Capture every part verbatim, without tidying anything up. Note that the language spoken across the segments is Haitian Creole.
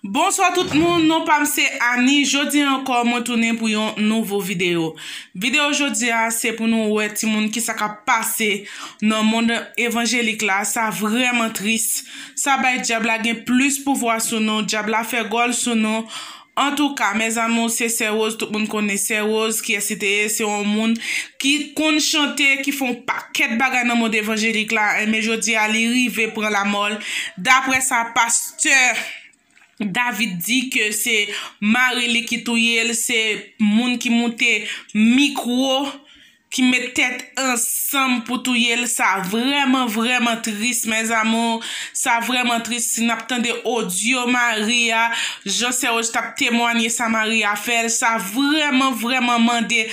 Bonswa tout moun, non pa m se Annie. Jodi a ankò, mwen tounen pou yon nouvo videyo. Videyo jodi a, se pou nou wè timoun kisa k ap pase nan mond evanjelik la. Sa vrèman tris. Sa bay dyab la gen plis pouvwa sou nou. Dyab la fè gòl sou nou. Antouka, mes amours, se Sè Rose, tout moun konnen Sè Rose, kiyès li te ye, se yon moun ki konn chante, ki fè yon pakèt bagay nan mond evanjelik la, enben jodi a li rive pran lamò l. Daprè sa pastè David di ke se mari li ki touye l, se moun ki moute mikwo, ki met tèt ansanm pou touye l, sa vrèman, vrèman tris, mes amours, sa vrèman tris. Si n ap tande odyo mari a, jan Sè Rose t ap temwanye sa mari a fè l, sa vrèman, vrèman mande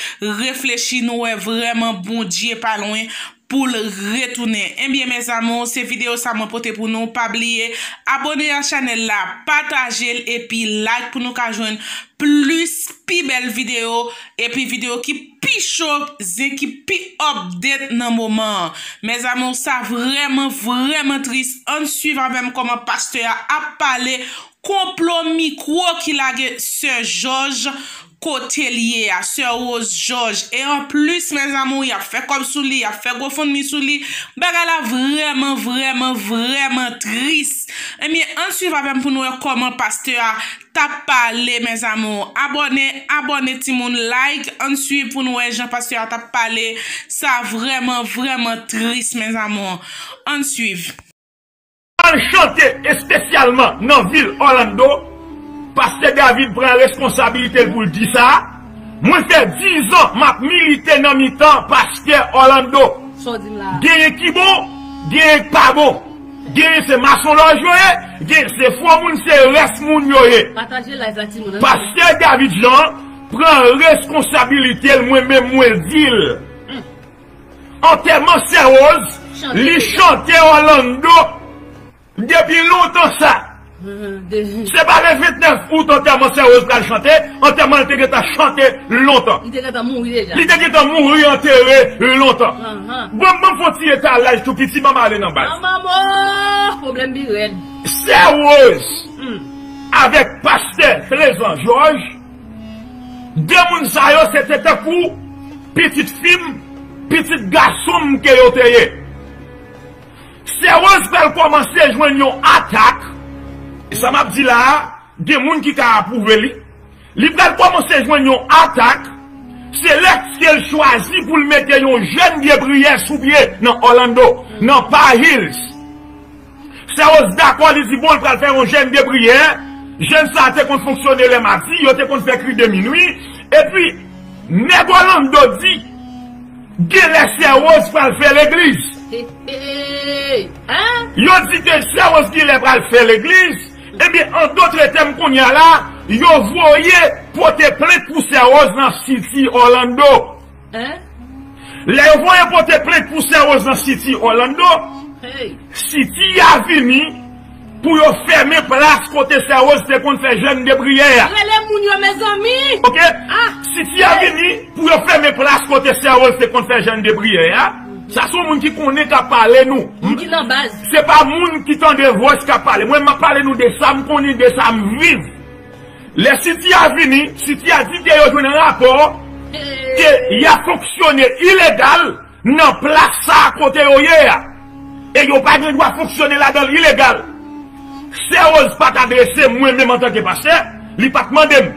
reflechi, nou wè vrèman Bondye pa lwen pou l retounen. Ebyen, mes amours, se videyo sa mwen pote pou nou. Pa bliye abòne a chanèl la, pataje l epi like pou nou ka jwenn plis pi bèl videyo, epi videyo ki pi cho, zen ki pi update nan moman an. Mes amours, sa vrèman, vrèman tris. Ann swiv avè m kòman pastè a ap pale konplo mikwo ki lage Sè Jòj kote l ye a, Sè Rose Jòj. E anplis, mes amours, y ap fè kòb sou li, y ap fè GoFundMe sou li. Bagay la vrèman, vrèman, vrèman tris. Ebyen, ann swiv avè m pou n wè kòman pastè a t ap pale, mes amours. Abòne, abòne, timoun, like, ann swiv pou n wè jan pastè a t ap pale. Sa vrèman, vrèman tris, mes amours. Ann swiv. Al chante espesyalman nan vil Orlando, pastè David pran reskonsablite l pou l di sa. Mwen fè dizan m ap milite nan mitan pastè Orlando. Sa w di m la a? Genyen ki bon, genyen k pa bon. Genyen se masonlòj yo ye, genyen se fo moun, se rès moun yo ye. Pataje live la, timoun. Pastè David Jean pran reskonsablite l, mwen menm mwen di l. Antèman Sè Rose, li chante Orlando depi lontan sa. Se pa le ventnèf out antèman Sè Rose pral chante, antèman l te gentan chante lontan. Li te gentan mouri deja. Li te gentan mouri antere lontan. Bon, ban m fè yon ti etalaj tou piti, ban m ale nan baz. Manman, pwoblèm pi rèd. Sè Rose avèk pastè Trezan Jòj, de moun sa yo se te tankou pitit fi m, pitit gason m ke yo te ye. Sè Rose pral kòmanse jwenn yon atak. E sa m ap di la a, gen moun ki ka apwouve li. Li pral kòmanse jwenn yon atak. Se lèske l chwazi pou l mete yon jèn de priyè sou pye nan Orlando, nan Pine Hills. Sè Rose dakò, li di, bon, l pral fè yon jèn de priyè. Jèn sa a te konn fonksyone lè madi, yo te konn fè kri de minwi. Epi, nèg Orlando di, genlè Sè Rose pral fè legliz. Yo di ke Sè Rose genlè pral fè legliz. Ebyen, an dòt tèm, kounye a la, yo voye pote plent pou Sè Rose nan City Orlando. Lè yo voye pote plent pou Sè Rose nan City Orlando, City a vini pou yo fèmen plas kote Sè Rose te konn fè jèn de priyè a. Rele moun yo, mezanmi! Oke? City a vini pou yo fèmen plas kote Sè Rose te konn fè jèn de priyè a. Sa se yon moun ki konnen k ap pale nou. Moun ki nan baz. Se pa moun ki tande voice k ap pale. Mwen, m ap pale nou de sa m konnen, de sa m viv. Lè City a vini, City a di ke yo jwenn rapò ke y ap fonksyone ilegal nan plas sa a kote yo ye a. E yo pa gen dwa fonksyone ladan l ilegal. Sè Rose pa t adrese m mwen menm antanke pastè, li pa t mande m.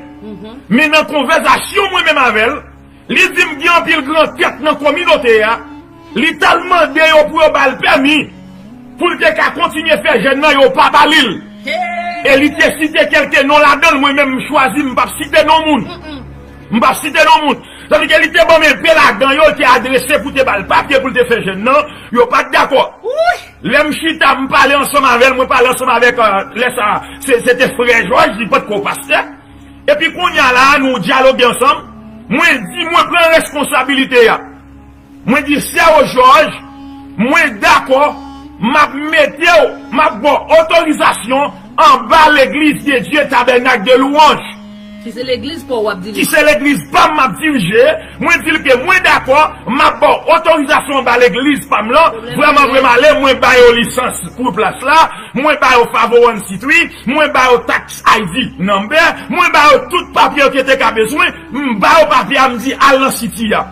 Men nan konvèsasyon mwen menm avè l, li di m gen anpil gran tèt nan kominote a. Li t al mande yo pou yo ba l pèmi pou l te ka kontinye fè jèn nan, yo pa ba li l. E li te site kèlke non ladan l, mwen menm m chwazi m p ap site non moun. M p ap site non moun. Sa vle di ke li te ban m enpe ladan yo, li te adrese pou te ba l papye pou l te fè jèn nan, yo pa t dakò. Lè m chita, m pale ansanm avè l, mwen pale ansanm avèk, euh, lè sa, se, se te frè Jòj, li potko pastè. Epi kounye a la a, nou dyaloge ansanm. Mwen di, mwen pran responsabilite a. Mwen di, Sè Jòj, mwen dakò, m ap mete w, m ap ba w otorizasyon anba legliz de Dye Tabènak de Lwanj. Ki se legliz pa w w ap dirije. Ki se legliz pa m m ap dirije. Mwen di l ke mwen dakò, m ap ba w otorizasyon anba legliz pa m lan. Vrèman, vrèman, ale, mwen ba yo lisans pou plas la, mwen ba yo Favor One C three, mwen ba yo tax I D number, mwen ba yo tout papye yo ki te ka bezwen, m ba yo papye a, m di al nan City a.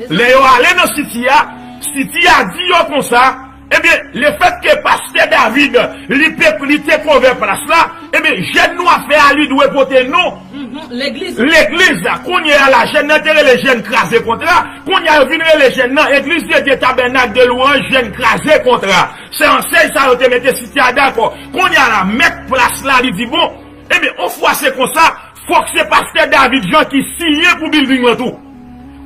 Lè yo ale nan City a, City a di yo konsa, ebyen, lefètke pastè David, li pe, li te kovè plas la, ebyen, jèn nou ap fè a, li dwe pote non legliz la. Kounye a la, jèn nan te rele jèn kraze kontra, kounye a yo vin rele jèn nan Église de Dieu Tabernacle de Louange jèn kraze kontra. Se ansèy sa yo te mete City a dakò. Kounye a la, mèt plas la, li di bon, ebyen, on fwa se konsa, fòk se pastè David Jean ki siyen pou building lan tou.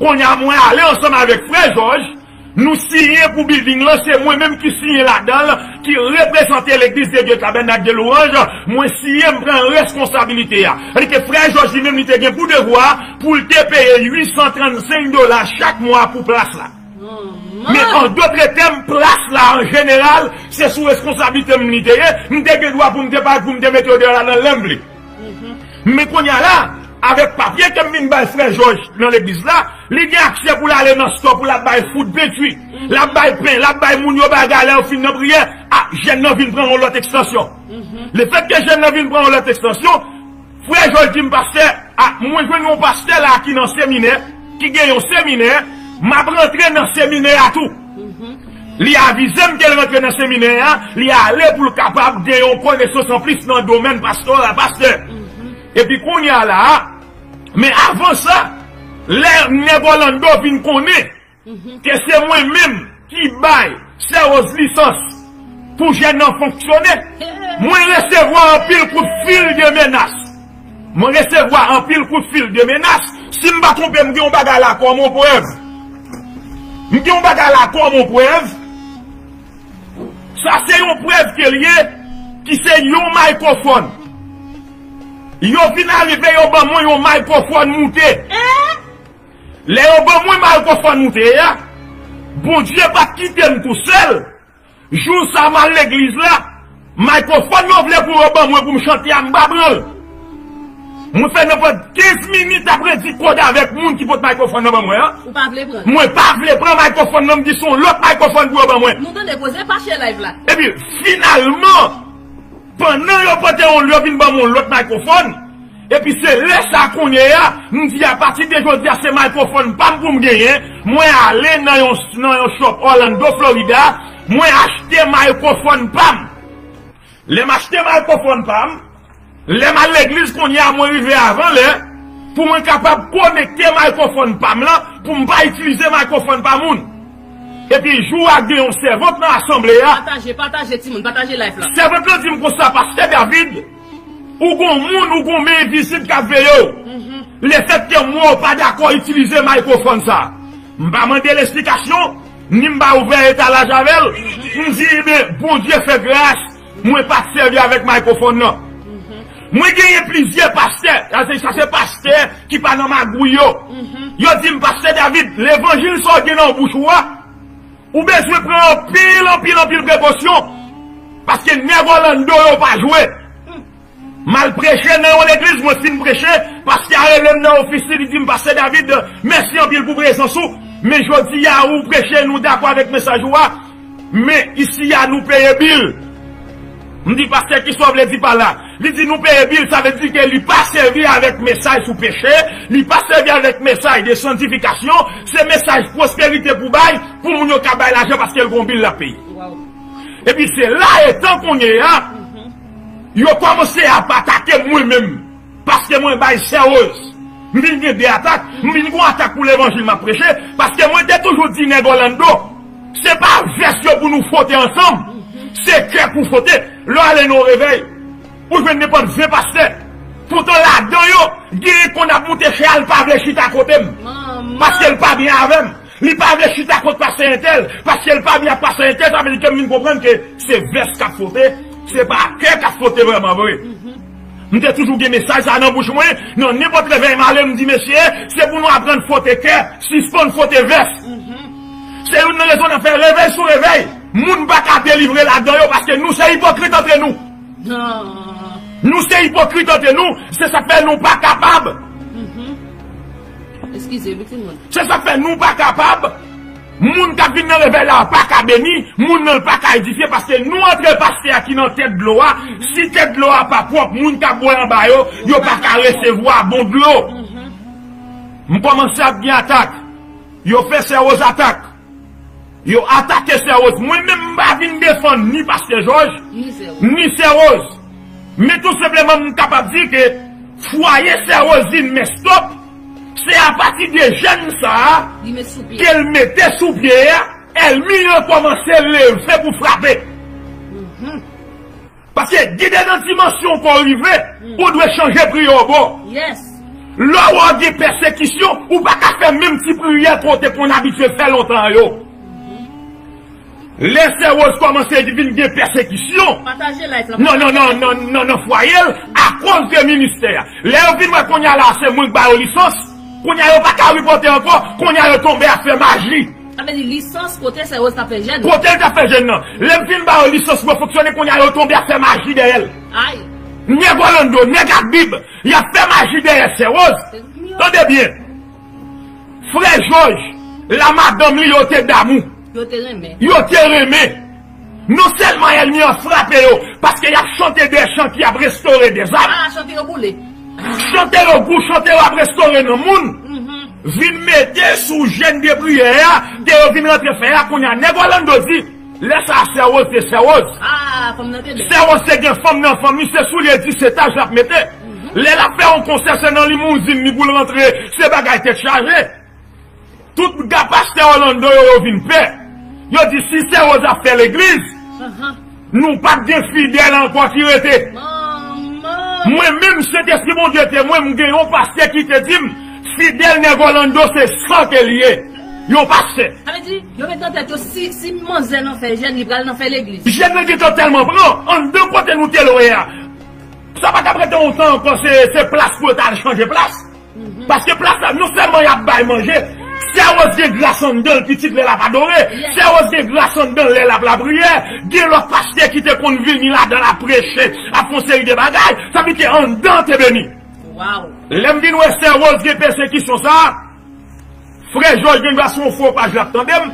Kounye a, mwen ale ansanm avèk frè Jòj, nou siyen pou building lan, se mwen menm ki siyen ladan l, ki reprezante Legliz de Dye Tabènak de Lwanj, mwen siyen, m pran responsabilite a. Sètadi ke frè Jòj li menm li te gen pou devwa pou l te peye uit san trannsenk dola chak mwa pou plas la. Men an dòt tèm, plas la an jeneral, se sou responsablite m li te ye, m te gen dwa pou m te pa, pou m te mete yo deyò la nan lè m vle. Men kounye a la, avèk papye ke m vin bay frè Jòj nan legliz la, li gen aksè pou l ale nan stò pou l ap bay food pantry, l ap bay pen, l ap bay moun yo bagay lè yo fin nan priyè. A, jèn nan vin pran yon lòt ekstansyon. Lefètke jèn nan vin pran yon lòt ekstansyon, frè Jòj di m, pastè, a, mwen jwenn yon pastè la ki nan seminè, ki gen yon seminè, m ap rantre nan seminè a tou. Li avize m ke l rantre nan seminè a, li ale pou l kapab gen yon konesans anplis nan domèn pastoral, pastè. Epi kounye a la a, men avan sa, lè nèg Orlando vin konnen ke se mwen menm ki bay sè Rose lisans pou jèn nan fonksyone, mwen resevwa anpil kout fil de menas. Mwen resevwa anpil kout fil de menas. Si m pa twonpe m, gen yon bagay la kòm yon prèv. M gen yon bagay la kòm yon prèv. Sa se yon prèv ke l ye, ki se yon mikrofòn. Yo vin arive, yo ban mwen yon mikrofòn moute. Lè yo ban mwen mikrofòn moute a, Bondye pa t kite m tousèl. Jou sa m al legliz la, mikrofòn yo vle pou yo ban mwen pou m chante a, m pa pran l. Mwen fè nenpòt kenz minit ap redi kòd avèk moun ki pot mikrofòn nan ban mwen an. Ou pa vle pran l? Mwen pa vle pran mikrofòn nan, m di se yon lòt mikrofòn pou yo ban mwen. Nou tande koze, pa share live la. Epi, finalman, pandan yo pote yon, yo vin ban mwen yon lòt mikrofòn, epi se lè sa kounye a, m di apati de jodi a se mikrofòn pa m pou m genyen, mwen ale nan yon, nan yon shop Orlando, Florida, mwen achte mikrofòn pa m. Lè m achte mikrofòn pa m, lè m al legliz kounye a, mwen rive avan lè, pou mwen kapab konekte mikrofòn pa m lan, pou m pa itilize mikrofòn pa moun. Epi jou a gen yon sèvant nan asanble a. Pataje, pataje timoun, pataje live la. Sèvant lan di m konsa, pastè David, ou gon moun, ou gon men envizib k ap veye w. Lefètke m wè w pa dakò itilize mikrofòn sa. M pa mande l esplikasyon, ni m pa ouvè etalaj avè l. M di, men, Bondye fè gras, mwen pa t sèvi avèk mikrofòn nan. Mwen genyen plizyè pastè, sa se, sa se pastè ki pa nan magouy yo. Yo di m, pastè David, levanjil sa w gen nan bouch ou a, ou bezwen pran anpil, anpil, anpil prekosyon. Paske nèg Orlando yo pa jwe. M al preche nan yon legliz, mwen fin preche, pastè a rele m nan ofis li, li di m, pastè David, mèsi anpil pou prezans ou, men jodi a ou preche, nou dakò avèk mesaj ou a, men isi a nou peye bil. M di, pastè, kisa w vle di pa la? Li di nou peye bil, sa vle di ke li pa sèvi avèk mesaj sou peche, li pa sèvi avèk mesaj de santifikasyon, se mesaj pwosperite pou bay, pou moun yo ka bay lajan paske l gon bil l ap peye. Epi se la etan kounye a, yo kòmanse ap atake mwen menm. Paske mwen bay sè Rose. M vin gen de atak. M vin gen yon atak pou levanjil m ap preche. Paske mwen te toujou di nèg Orlando, se pa vès yo pou nou fwote ansanm. Se kè pou fwote. Lè w ale nan yon revèy, ou jwenn nenpòt ven pastè. Poutan ladan yo, genyen konn ap moute chè a, l pa vle chita kote m. Paske l pa byen avè m. Li pa vle chita kot pastè entèl, paske l pa byen ak pastè entèl, sa vle di ke m vin konprann ke se vès k ap fwote, se pa kè k ap fwote vrèman vre. M te toujou gen mesaj sa nan bouch mwen, nan nenpòt revèy m ale, m di, mesye, se pou nou aprann fwote kè, sispann fwote vès. Se youn nan rezon n ap fè revèy sou revèy. Moun pa ka delivre ladan yo, paske nou se ipokrit antre nou. Nou se ipokrit antre nou, se sa k fè nou pa kapab. Eskize, pitit mwen. Se sa k fè nou pa kapab Moun k ap vin nan revèy la pa ka beni, moun nan pa ka edifye, paske nou antre pastè a ki nan tèt dlo a, si tèt dlo a pa pwòp, moun k ap bwè anba yo, yo pa ka resevwa bon dlo. M kòmanse ap gen atak. Yo fè Sè Rose atak. Yo atake Sè Rose. Mwen menm m pa vin defann ni pastè Jòj, ni Sè Rose. Men tou senpleman m kapab di ke fwaye Sè Rose vin mess up, se apati de jèn sa a ke l mete sou pye a, ènmi an kòmanse leve pou frape. Paske gen de nan dimansyon ke w rive, ou dwe chanje priye w bò. Lè w gen pèsekisyon, ou pa ka fè menm ti priyè ke w te konn abitye fè lontan yo. Lè Sè Rose kòmanse vin gen pèsekisyon nan, nan, nan, nan, nan, nan fwaye l, akoz de ministè a. Lè yo vin wè kounye a la, se mwen k ba yo lisans, kounye a yo pa ka ripòte ankò, kounye a yo tonbe ap fè maji. Sa vle di lisans kote Sè Rose t ap fè jèn. Kote l t ap fè jèn nan. Lè m fin ba yo lisans mwen fonksyone, kounye a yo tonbe ap fè maji dèyè l. Ay. Nèg Orlando, nèg ak Bib, y ap fè maji dèyè Sè Rose. Tande byen. Frè Jòj, la madanm li yo te damou. Yo te renmen. Yo te renmen. Non sèlman ènmi an frape yo, paske y ap chante de chan ki ap restore de zam. Ah, chante yo boule. Chante yo gou, chante yo ap restore nan moun. Vin mete sou jèn de priyè a, ke yo vin rantre fè a, kounye a nèg Orlando di, lè sa a Sè Rose te Sè Rose. Ah, fanm nan te bèl. Sè Rose te gen fanm nan fanm li, se soulye disèt aj l ap mete. Lè l ap fè yon konsè, se nan limouzin li pou l rantre, se bagay tèt chaje. Tout ga pastè Orlando yo, yo vin pè. Yo di, si Sè Rose ap fè legliz, nou p ap gen fidèl ankò ki rete. Mwen menm, Sentespri Bondye temwen, m gen yon pastè ki te di m, fidèl nèg Orlando se san ke l ye. Yon pastè. Sa vle di, yo met nan tèt yo, si, si manzè nan fè jèn, li pral nan fè legliz. Jèn nan gentan tèlman pran, anndan kote nou te lwe a. Sa pa t ap rete yon tan ankò, se, se plas pou yo t al chanje plas. Paske plas la, non sèlman y ap bay manje, Sè Rose gen gras anndan l, pitit lè l ap adore, Sè Rose gen gras anndan l lè l ap lapriyè, gen lòt pastè ki te konn vini ladan l ap preche, ap fè yon seri de bagay, sa vle di ke anndan te beni. Lè m vin wè Sè Rose gen pèsekisyon sa a, Frè Jòj gen dwa se yon fo paj l ap tande m.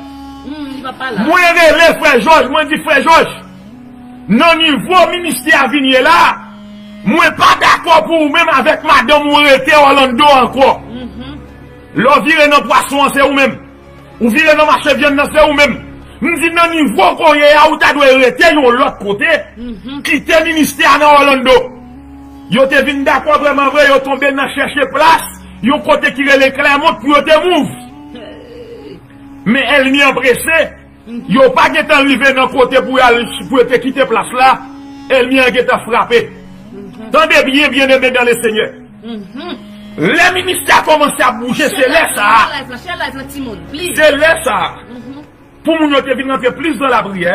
Mwen rele Frè Jòj, mwen di, Frè Jòj, nan nivo ministè a vin ye la, mwen pa dakò pou ou menm avèk madanm ou rete Orlando ankò. Lè w vire nan pwason an, se ou menm. Ou vire nan mache vyann nan, se ou menm. M di nan nivo ke w ye a, ou ta dwe rete yon lòt kote. Kite ministè a nan Orlando. Yo te vin dakò vrèman vre, yo tonbe nan chèche plas, yon kote ki rele Clermont pou yo te move. Men ènmi an prese, yo pa gentan rive nan kote pou y al, pou yo te kite plas la, ènmi an gentan frape. Tande byen, byeneme dan le Senyè. Lè ministè a kòmanse ap bouje, se lè sa a. Se lè sa a. Pou moun yo te vin rantre plis nan lapriyè.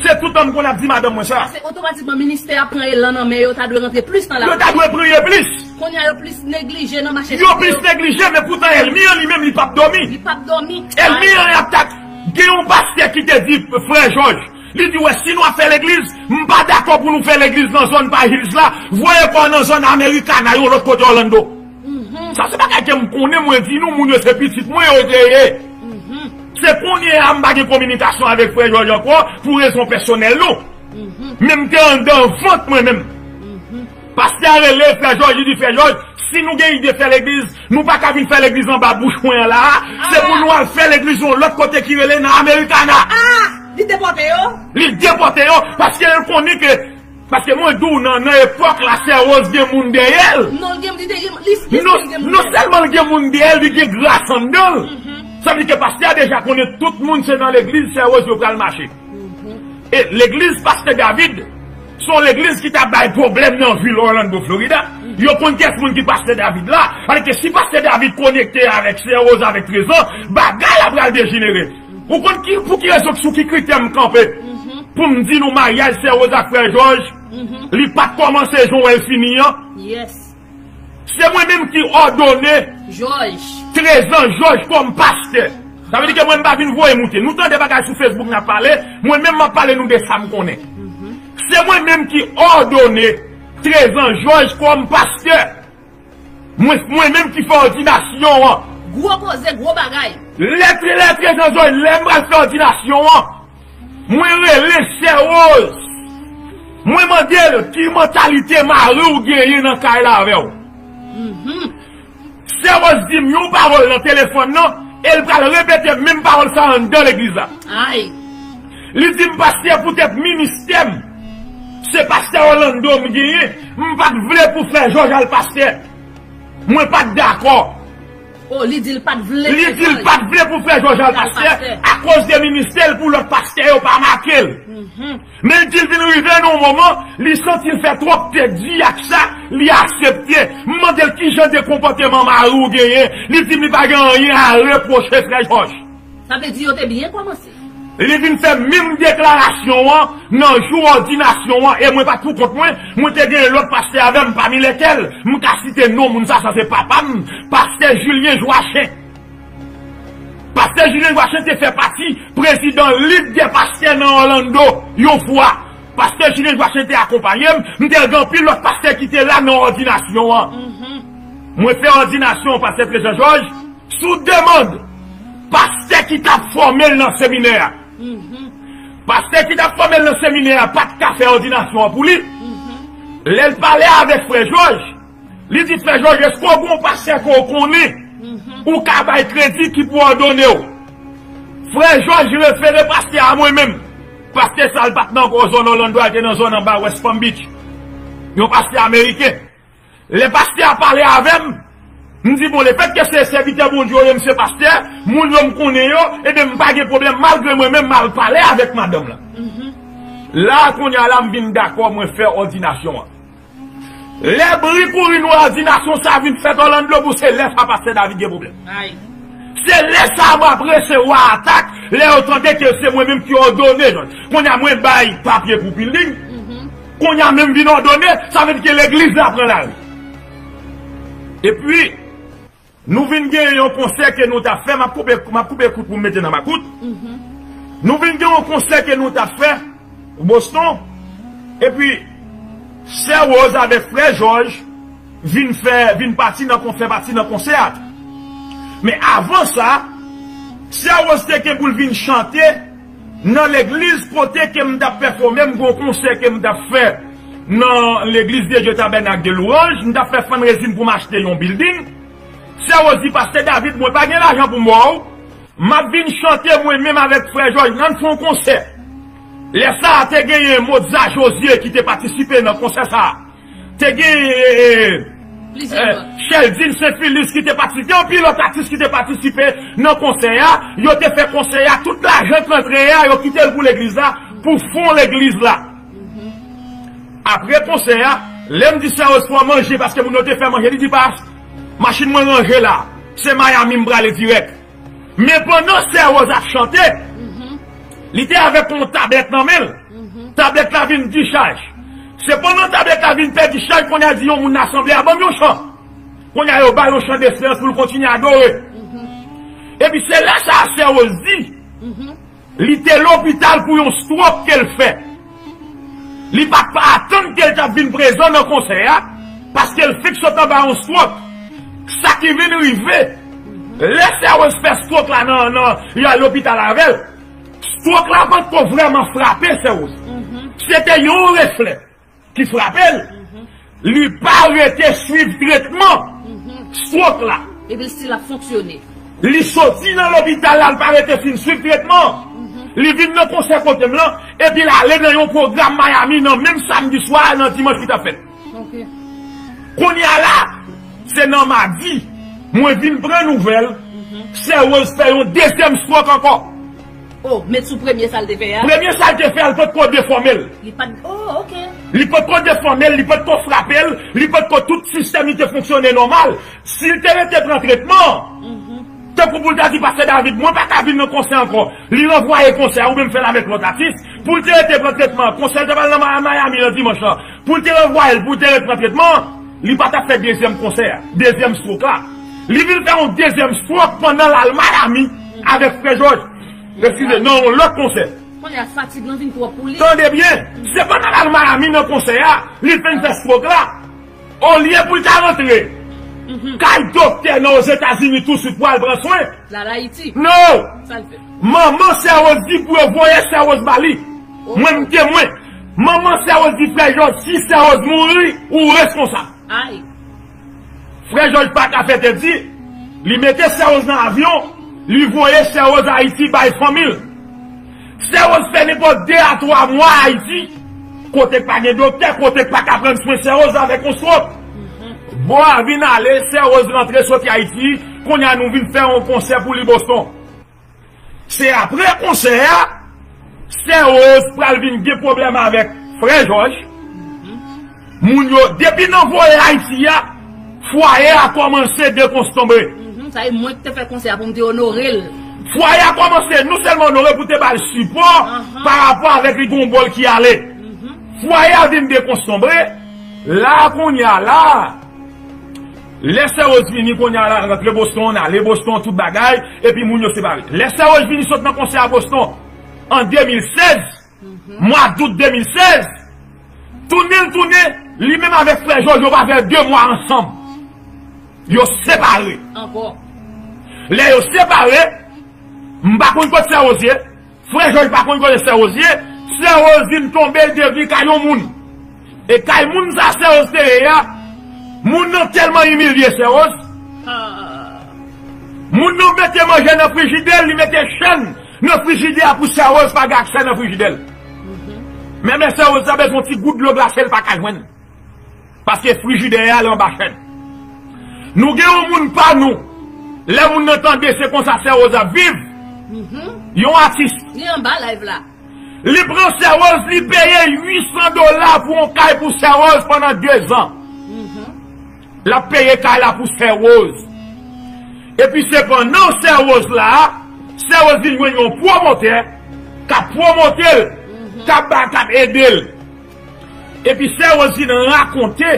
Se tout tan m konn ap di madanm mwen sa. Paske otomatikman ministè a pran elan nan men yo, ta dwe rantre plis nan lapriyè. Yo ta dwe priye plis. Kounye a yo plis neglije nan mache. Yo plis neglije, men poutan ènmi an li menm li p ap dòmi. Li p ap dòmi. Ènmi an ap tak. Gen yon pastè ki te di, Frè Jòj, li di, wè, si nou ap fè legliz, m pa dakò pou nou fè legliz nan zòn pa Hills la, voye kò w nan zòn Americana, yon lòt kote Orlando. Sa se bagay ke m konnen, mwen di nou, moun yo se pitit mwen yo te ye. Se kounye a m pa gen kominikasyon avèk Frè Jòj ankò pou rezon pèsonèl nou. Men m te anndan vant mwen menm. Pastè a rele Frè Jòj, li di, Frè Jòj, si nou gen ide fè legliz, nou pa ka vin fè legliz anba bouch mwen an la a. Se pou nou al fè legliz yon lòt kote ki rele nan Americana. Ah! Li depòte yo? Li depòte yo, paske l konnen ke Paske mwen di w nan, nan epòk la, Sè Rose gen moun dèyè l. Non, l gen, li te gen, li, li Non, still gen moun non dèyè l. Sèlman l gen moun dèyè l, li gen gras anndan l. Sa vle di ke pastè a deja konnen tout moun se nan legliz Sè Rose yo pral mache. E legliz Pastè David, se yon legliz ki ta bay pwoblèm nan vil Orlando, Florida. Yo konn kiyès moun ki Pastè David la. Alò ke si Pastè David konekte avèk Sè Rose, avèk Trezan, bagay la pral dejenere. Ou konn ki, pou ki rezon, sou ki kritè m kanpe? Pou m di nou maryaj Sè Rose ak Frè Jòj, li pa t kòmanse jan w wè l fini an. Se mwen menm ki òdone Trezan Jòj kòm pastè. Sa vle di ke mwen m pa vin voye moute. Nou tande bagay sou Facebook n ap pale, mwen menm m ap pale nou de sa m konnen. Se mwen menm ki òdone Trezan Jòj kòm pastè. Mwen, mwen menm ki fè òdinasyon an. Gwo koze, gwo bagay. Lè trè, lè trè, Jean Georges, lè m pral fè òdinasyon an, mwen rele Sè Rose. Mwen mande l ki mantalite mari w genyen nan kay la avè w. Sè Rose di m yon pawòl nan telefòn nan, e l pral repete menm pawòl sa anndan legliz la. Ay. Li di m, pastè, poutèt ministè m, se pastè Orlando m genyen, m pa t vle pou frè Jòj al pastè. Mwen pa t dakò. Oh, li di l pa t vle. Li di l pa t vle pou frè Jòj al pastè akoz de ministè l pou lòt pastè yo pa make l. Men li di l vin rive nan yon moman, li santi l fè twòp tèt di ak sa, li aksepte. M mande l ki jan de konpòteman mari w genyen, li di m li pa gen anyen a repwoche frè Jòj. Sa vle di yo te byen kòmanse. Li vin fè menm deklarasyon an nan jou òdinasyon an, e mwen pa t pou kont mwen, mwen te gen lòt pastè avè m, pami lèkèl m ka site non moun sa, sa se papa m, pastè Julien Joachin. Pastè Julien Joachin te fè pati prezidan Lig dè Pastè nan Orlando yon fwa. Pastè Julien Joachin te akonpaye m, m te gen anpil lòt pastè ki te la nan òdinasyon an. Mwen fè òdinasyon pastè Trezò Jòj sou demann pastè ki t ap fòme l nan seminè a. Pastè ki t ap fòme l nan seminè a pa t ka fè òdinasyon an pou li. Lè l pale avèk frè Jòj, li di, frè Jòj, èske w gen yon pastè ke w konnen ou ka bay kredi ki pou òdone w? Frè Jòj refere pastè a mwen menm. Pastè sa, l pa t nan gwo zòn Orlando a, l te nan zòn anba West Palm Beach. Yon pastè ameriken. Lè pastè a pale avè m, m di, bon, lefètke se sèvitè Bondye yo ye, m se pastè, moun yo m konnen yo, ebyen m pa gen pwoblèm, malgre mwen menm m al pale avèk madanm lan. La, kounye a la, m vin dakò, mwen fè òdinasyon an. Lè bri kouri nou òdinasyon sa vin fèt Orlando, pou se lè sa pastè David gen pwoblèm. Ay. Se lè sa a m ap resevwa atak, lè yo tande ke se mwen menm ki òdone. Kounye a mwen bay papye pou building. Kounye a menm vin òdone, sa vle di ke legliz la pran lari. Epi, nou vin gen yon konsè ke nou t ap fè, m ap koupe, m ap koupe kout pou m mete nan makout. Nou vin gen yon konsè ke nou t ap fè Boston, epi sè Rose avèk frè Jòj vin fè, vin pati nan kon-, fè pati nan konsè a tou. Men avan sa, sè Rose te gen pou l vin chante nan legliz kote ke m t ap pèfòme, m gen yon konsè ke m t ap fè nan legliz de Dye Tabènak de Lwanj, m t ap fè fundraising pou m achte yon building. Sè Rose di, pastè David, mwen pa gen lajan pou m ba w, m ap vin chante mwen menm avèk frè Jòj, ann fè yon konsè. Lè sa a, te genyen Modza Josué ki te patisipe nan konsè sa a. Te genyen, eh, eh, Cheldine Saint Philus ki te patisipe, anpil lòt atis ki te patisipe nan konsè a. Yo te fè konsè a, tout lajan k rantre a, yo kite l pou legliz la, pou fon legliz la. Apre konsè a, lè m di sè Rose fò manje, paske moun yo te fè manje, li di, pas, machin mwen ranje la, se Miami m prale dirèk. Men pandan sè Rose ap chante, li te avèk yon tablèt nan men l. Tablèt la vin dichaj. Se pandan tablèt la vin pèdi chaj, kounye a di yon moun nan asanble a, ban m yon chan. Kounye a yo ba l yon chan desperans pou l kontinye adore. Epi se lè sa a sè Rose di, li te lopital pou yon stroke ke l fè. Li pa t pa atann ke l t ap vin prezan nan konsè a, paske l fenk sot anba yon stroke. Sa ki vin rive, lè sè Rose fè stroke la nan, nan, yo al lopital avè l, stroke la potko vrèman frape sè Rose. Se te yon reflè ki frape l. Li pa rete swiv tretman stroke la. Epi l still ap fonksyone. Li soti nan lopital la, l pa rete fin swiv tretman. Li vin nan konsè kote m lan, epi l ale nan yon pwogram Miami nan menm samdi swa a, nan dimanch ki t ap fèt. Ok. Kounye a la, se nan madi, mwen vin pran nouvèl, sè Rose fè yon dezyèm stroke ankò. Oh, met sou premye sa l te fè a? Premye sa l te fè a, li potko defòme l. Li pa t, oh, ok. Li potko defòme l, li potko frape l, li potko tout sistèm li te fonksyone nòmal. Si l te rete pran tretman, tankou pou l ta di pastè David, mwen pa ka vin nan konsè ankò. Li ranvwaye konsè a, oubyen m fè l avèk lòt atis. Pou l te rete pran tretman, konsè l te pral nan Ma-, Miami nan dimanch lan. Pou l te ranvwaye l, pou l te rete pran tretman, li pa t ap fè dezyèm konsè a, dezyèm stroke la. Li vin fè yon dezyèm stroke pandan l al Miami avèk frè Jòj. Eskize, nan yon lòt konsè. Kounye a fatig lan vin twòp pou li. Tande byen, se pandan l al Miami nan konsè a, li fenk fè stroke la. Olye pou l ta rantre, Kay doktè nan Ozetazini touswit pou al pran swen. L al Ayiti. Non! Sa l fè? Manman Sè Woz di pou yo voye Sè Woz ba li. Mwen m temwen. Manman Sè Woz di frè Jòj, si Sè Woz mouri, ou reskonsab. Ay. Frè Jòj pa ka fè tèt di, li mete Sè Woz nan avyon, li voye Sè Woz Ayiti bay fanmi l. Sè Woz fè nenpòt de a twa mwa Ayiti, kote k pa gen doktè, kote k pa ka pran swen Sè Woz avèk yon swòt. Bò a vin ale, Sè Woz rantre soti Ayiti, kounye a nou vin fè yon konsè pou li Boston. Se apre konsè a, Sè Woz pral vin gen pwoblèm avèk frè Jòj. Moun yo, depi nan voye Ayiti a, fwaye a kòmanse dekonstonbre. Mhm, sa e mwen ki te fè konsè a pou m te onore l. Fwaye a kòmanse non sèlman onore pou te ba l sipò pa rapò avèk li gon bòl ki ale. Fwaye a vin dekonstonbre. La kounye a la, lè Sè Woz vini kounye a la, rantre Boston, ale Boston, tout bagay, epi moun yo separe. Lè Sè Woz vini sot nan konsè a Boston an de mil sèz, mwa dout de mil sèz, tounen l tounen, li menm avèk frè Jòj yo pa fè de mwa ansanm. Yo separe. Ankò. Lè yo separe, m pa konn kot Sè Woz ye, frè Jòj pa konn kote Sè Woz ye, Sè Woz vin tonbe, l te vin kay yon moun. E kay moun sa Sè Woz te ye a, moun nan tèlman imilye Sè Woz. Moun nan mete manje nan frijidè l, li mete chèn nan frijidè a pou Sè Woz pa gen aksè nan frijidè l. Men, men Sè Woz sa bezwen yon ti gout dlo glase l pa ka jwenn. Paske frijidè a l anba chèn. Nou gen yon moun pa nou. Lè moun nan tande se konsa Sè Woz ap viv. Yon atis. Li anba live la. Li pran Sè Woz, li peye uit san dola pou yon kay pou Sè Woz pandan de zan. L ap peye kay la pou Sè Woz. Epi sepandan Sè Woz la, Sè Woz vin jwenn yon pwomotè k ap pwomote l, k ap ba, k ap ede l. Epi Sè Woz vin rakonte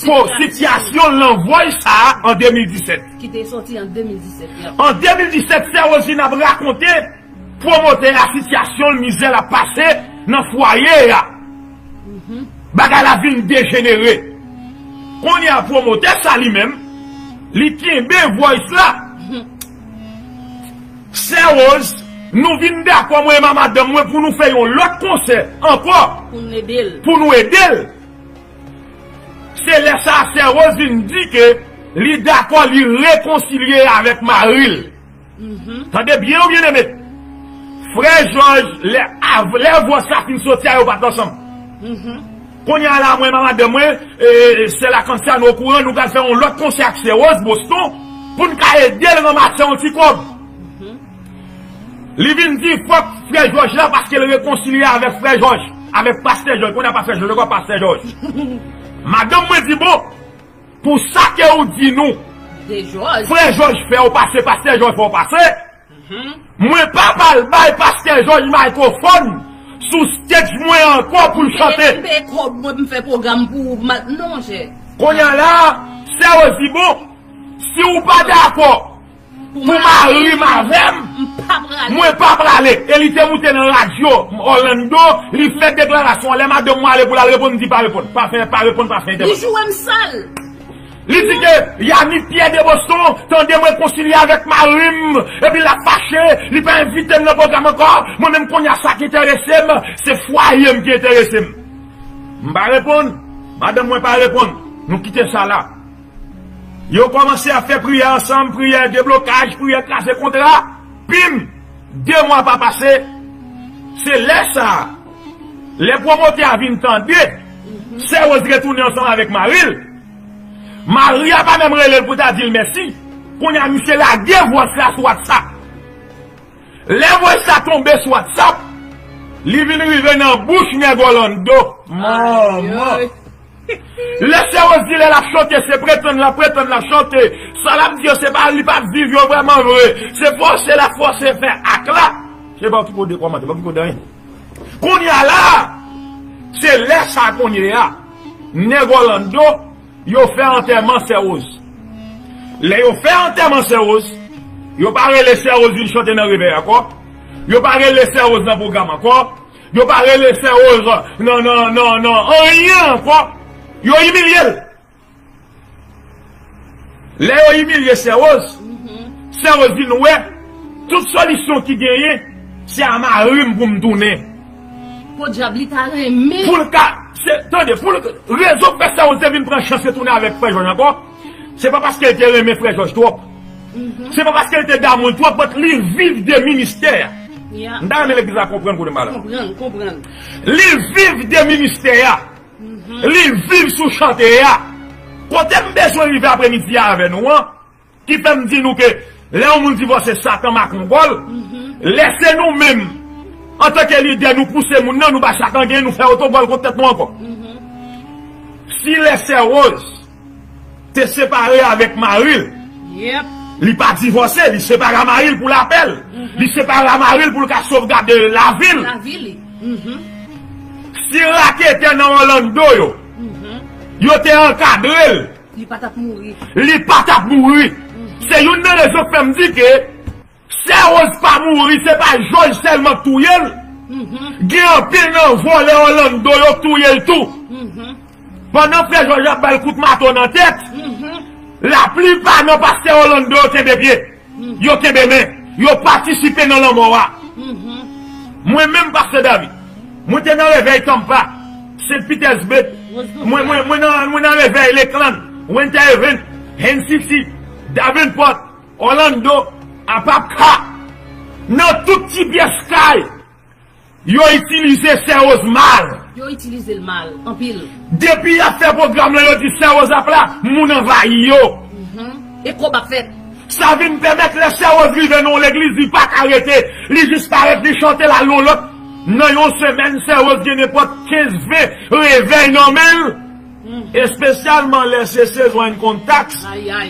po, sitiyasyon l nan vòy sa a an de mil disèt. Ki te soti an de mil disèt, ya. An de mil disèt, Sè Woz vin ap rakonte pwomotè a sitiyasyon l, mizè l ap pase nan fwaye a. Bagay la vin dejenere. Kounye a pwomotè sa li menm, li kenbe vòy sa. Sè Woz, nou vin dakò, mwen e madanm mwen, pou nou fè yon lòt konsè ankò. Pou n ede l. Pou nou ede l. Se lè sa a, Sè Woz vin di ke li dakò, li rekonsilye avèk mari l. Tande byen, wi, byeneme. Frè Jòj, lè, av-, lè vòs la fin soti a, yo pa t ansanm. Kounye a la, mwen, madanm mwen, e, sè Lakansa, nou okouran, nou pral fè yon lòt konsè ak Sè Woz, Boston, pou n ka ede l ranmase yon ti kòb. Li vin di fòk frè Jòj la, paske l rekonsilye avèk frè Jòj, avèk pastè Jòj. Kounye a pastè Jòj, ankò pastè Jòj. Madanm mwen di, bon, pou sa ke ou di nou, frè Jòj fè w pase, pastè Jòj fè w pase. Mwen pa pral bay pastè Jòj mikrofòn sou stage mwen ankò pou l chante. M peye kòb mwen, m fè pwogram pou ou, non, monchè. Kounye a la, Sè Woz di, bon, si ou pa dakò, pou mari m avè m, mwen pa prale. E li te moute nan radyo Orlando, li fè deklarasyon. Lè madanm mwen ale pou l al reponn, m di pa reponn. Pa fè, pa reponn, pa fè entèvansyon. Li joure m sal. Li di ke Yannick Pierre de Boston tande mwen konsilye avèk mari m, epi l ap fache, li pa envite m nan pwogram ankò. Mwen menm kounye a sa ki enterese m, se fwaye m ki enterese m. M pa reponn, madanm mwen pa reponn. Nou kite sa la. Yo kòmanse ap fè priyè ansanm, priyè deblokaj, priyè kraze kontra. Pim! De mwa pa pase, se lè sa a, lè pwomotè a vin tande Sè Woz retounen ansanm avèk mari l, mari a pa menm rele l pou ta di l mèsi. Kounye a, misye lage vòs la sou WhatsApp. Lè vòs la tonbe sou WhatsApp, li vin rive nan bouch Nèg Orlando. Manman! Lè Sè Woz di lè l ap chante, se pretann l ap pretann l ap chante. Sa l ap di yo, se pa li p ap viv yo vrèman vre. Se fòse l ap fòse fè ak la. Se pa w ki pou de kòmantè, pa w ki pou de anyen. Kounye a la, se lè sa kounye a, Nèg Orlando, yo fè antèman Sè Woz. Lè yo fè antèman Sè Woz, yo pa rele Sè Woz vin chante nan revèy ankò. Yo pa rele Sè Woz nan pwogram ankò. Yo pa rele Sè Woz nan, nan, nan, nan anyen ankò. Yo imilye l. Lè yo imilye Sè Woz, Sè Woz vin wè, tout solisyon ki genyen, se a mari m pou m tounen. Podyab, li ta renmen. Pou l ka, se, tande, pou l, rezon k fè Sè Woz te vin pran chans retounen avèk Frè Jòj ankò, se pa paske l te renmen Frè Jòj twòp. Se pa paske l te damou l twòp, but li viv de ministè. M ta renmen legliz la konprann kote m pral la. Konprann, konprann. Li viv de ministè a. Li viv sou chante a. Kote m bezwen rive apremidi a avè nou an, ki fè m di nou ke lè yon moun divòse, Satan makongòl, lè se nou menm, antanke lidè, nou pouse moun nan, nou ba Satan gen, nou fè otogòl kont tèt nou ankò. Si lè Sè Woz te separe avèk mari l, li pa divòse, li separe a mari l pou lapè l. Li separe a mari l pou l ka sovgade lavi l. Lavi li. Si raketè nan Orlando yo, yo te ankadre l, li pa t ap mouri. Li pa t ap mouri. Se youn nan rezon k fè m di ke Sè Woz pa mouri, se pa Jòj sèlman k touye l. Gen anpil nan vòlè Orlando yo k touye l tou. Pandan Frè Jòj ap ba l kout mato nan tèt, laplipa nan pastè Orlando yo kenbe pye. Yo kenbe men. Yo patisipe nan lanmò a. Mwen menm, Pastè David, mwen te nan revèy Tampa, Saint Petersburg, mwen, mwen, mwen nan, mwen nan revèy Lakeland, Winter Haven, Haines City, Davenport, Orlando, Apopka, nan tout ti pyès kay, yo itilize Sè Woz mal. Yo itilize l mal, anpil. Depi y ap fè pwogram lan, yo di Sè Woz ap la, moun anvayi yo. E kòb ap fèt. Sa vin pèmèt lè Sè Woz rive nan yon legliz, li pa ka rete, li jis parèt, li chante, l al nan lòt. Nan yon semèn, Sè Woz gen nenpòt kenz, ven revèy nan men l. Espesyalman lè se sezon income tax,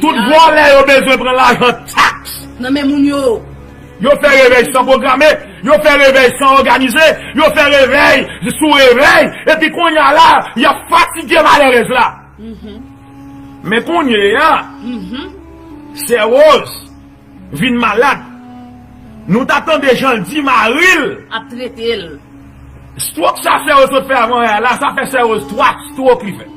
tout vòlè yo bezwen pran lajan taks nan men moun yo. Yo fè revèy san pwograme, yo fè revèy san òganize, yo fè revèy sou revèy, epi kounye a la, y ap fatige malerèz la. Men kounye a, Sè Woz vin malad. Nou ta tande jan l di mari l ap trete l. Stroke sa Sè Woz sot fè avan yè a la, sa fè Sè Woz twa stroke li fè.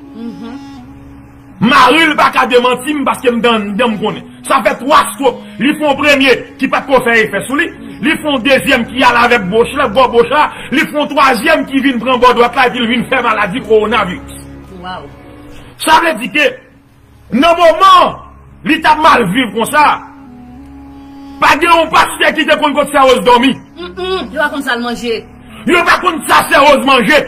Mari l pa ka demanti m paske m dan anndan m konnen. Sa fè twa stroke. Li fè yon premye ki pa t ko fè efè sou li. Li fè yon dezyèm ki al avèk boch la, bò boch la. Li fè yon twazyèm ki vin pran bò dwat la epi l vin fè maladi kowonaviris. Sa vle di ke nan moman li t ap mal viv konsa, pa gen yon pastè ki te konn kot Sè Woz dòmi. Yo pa konn sa l manje. Yo pa konn sa Sè Woz manje.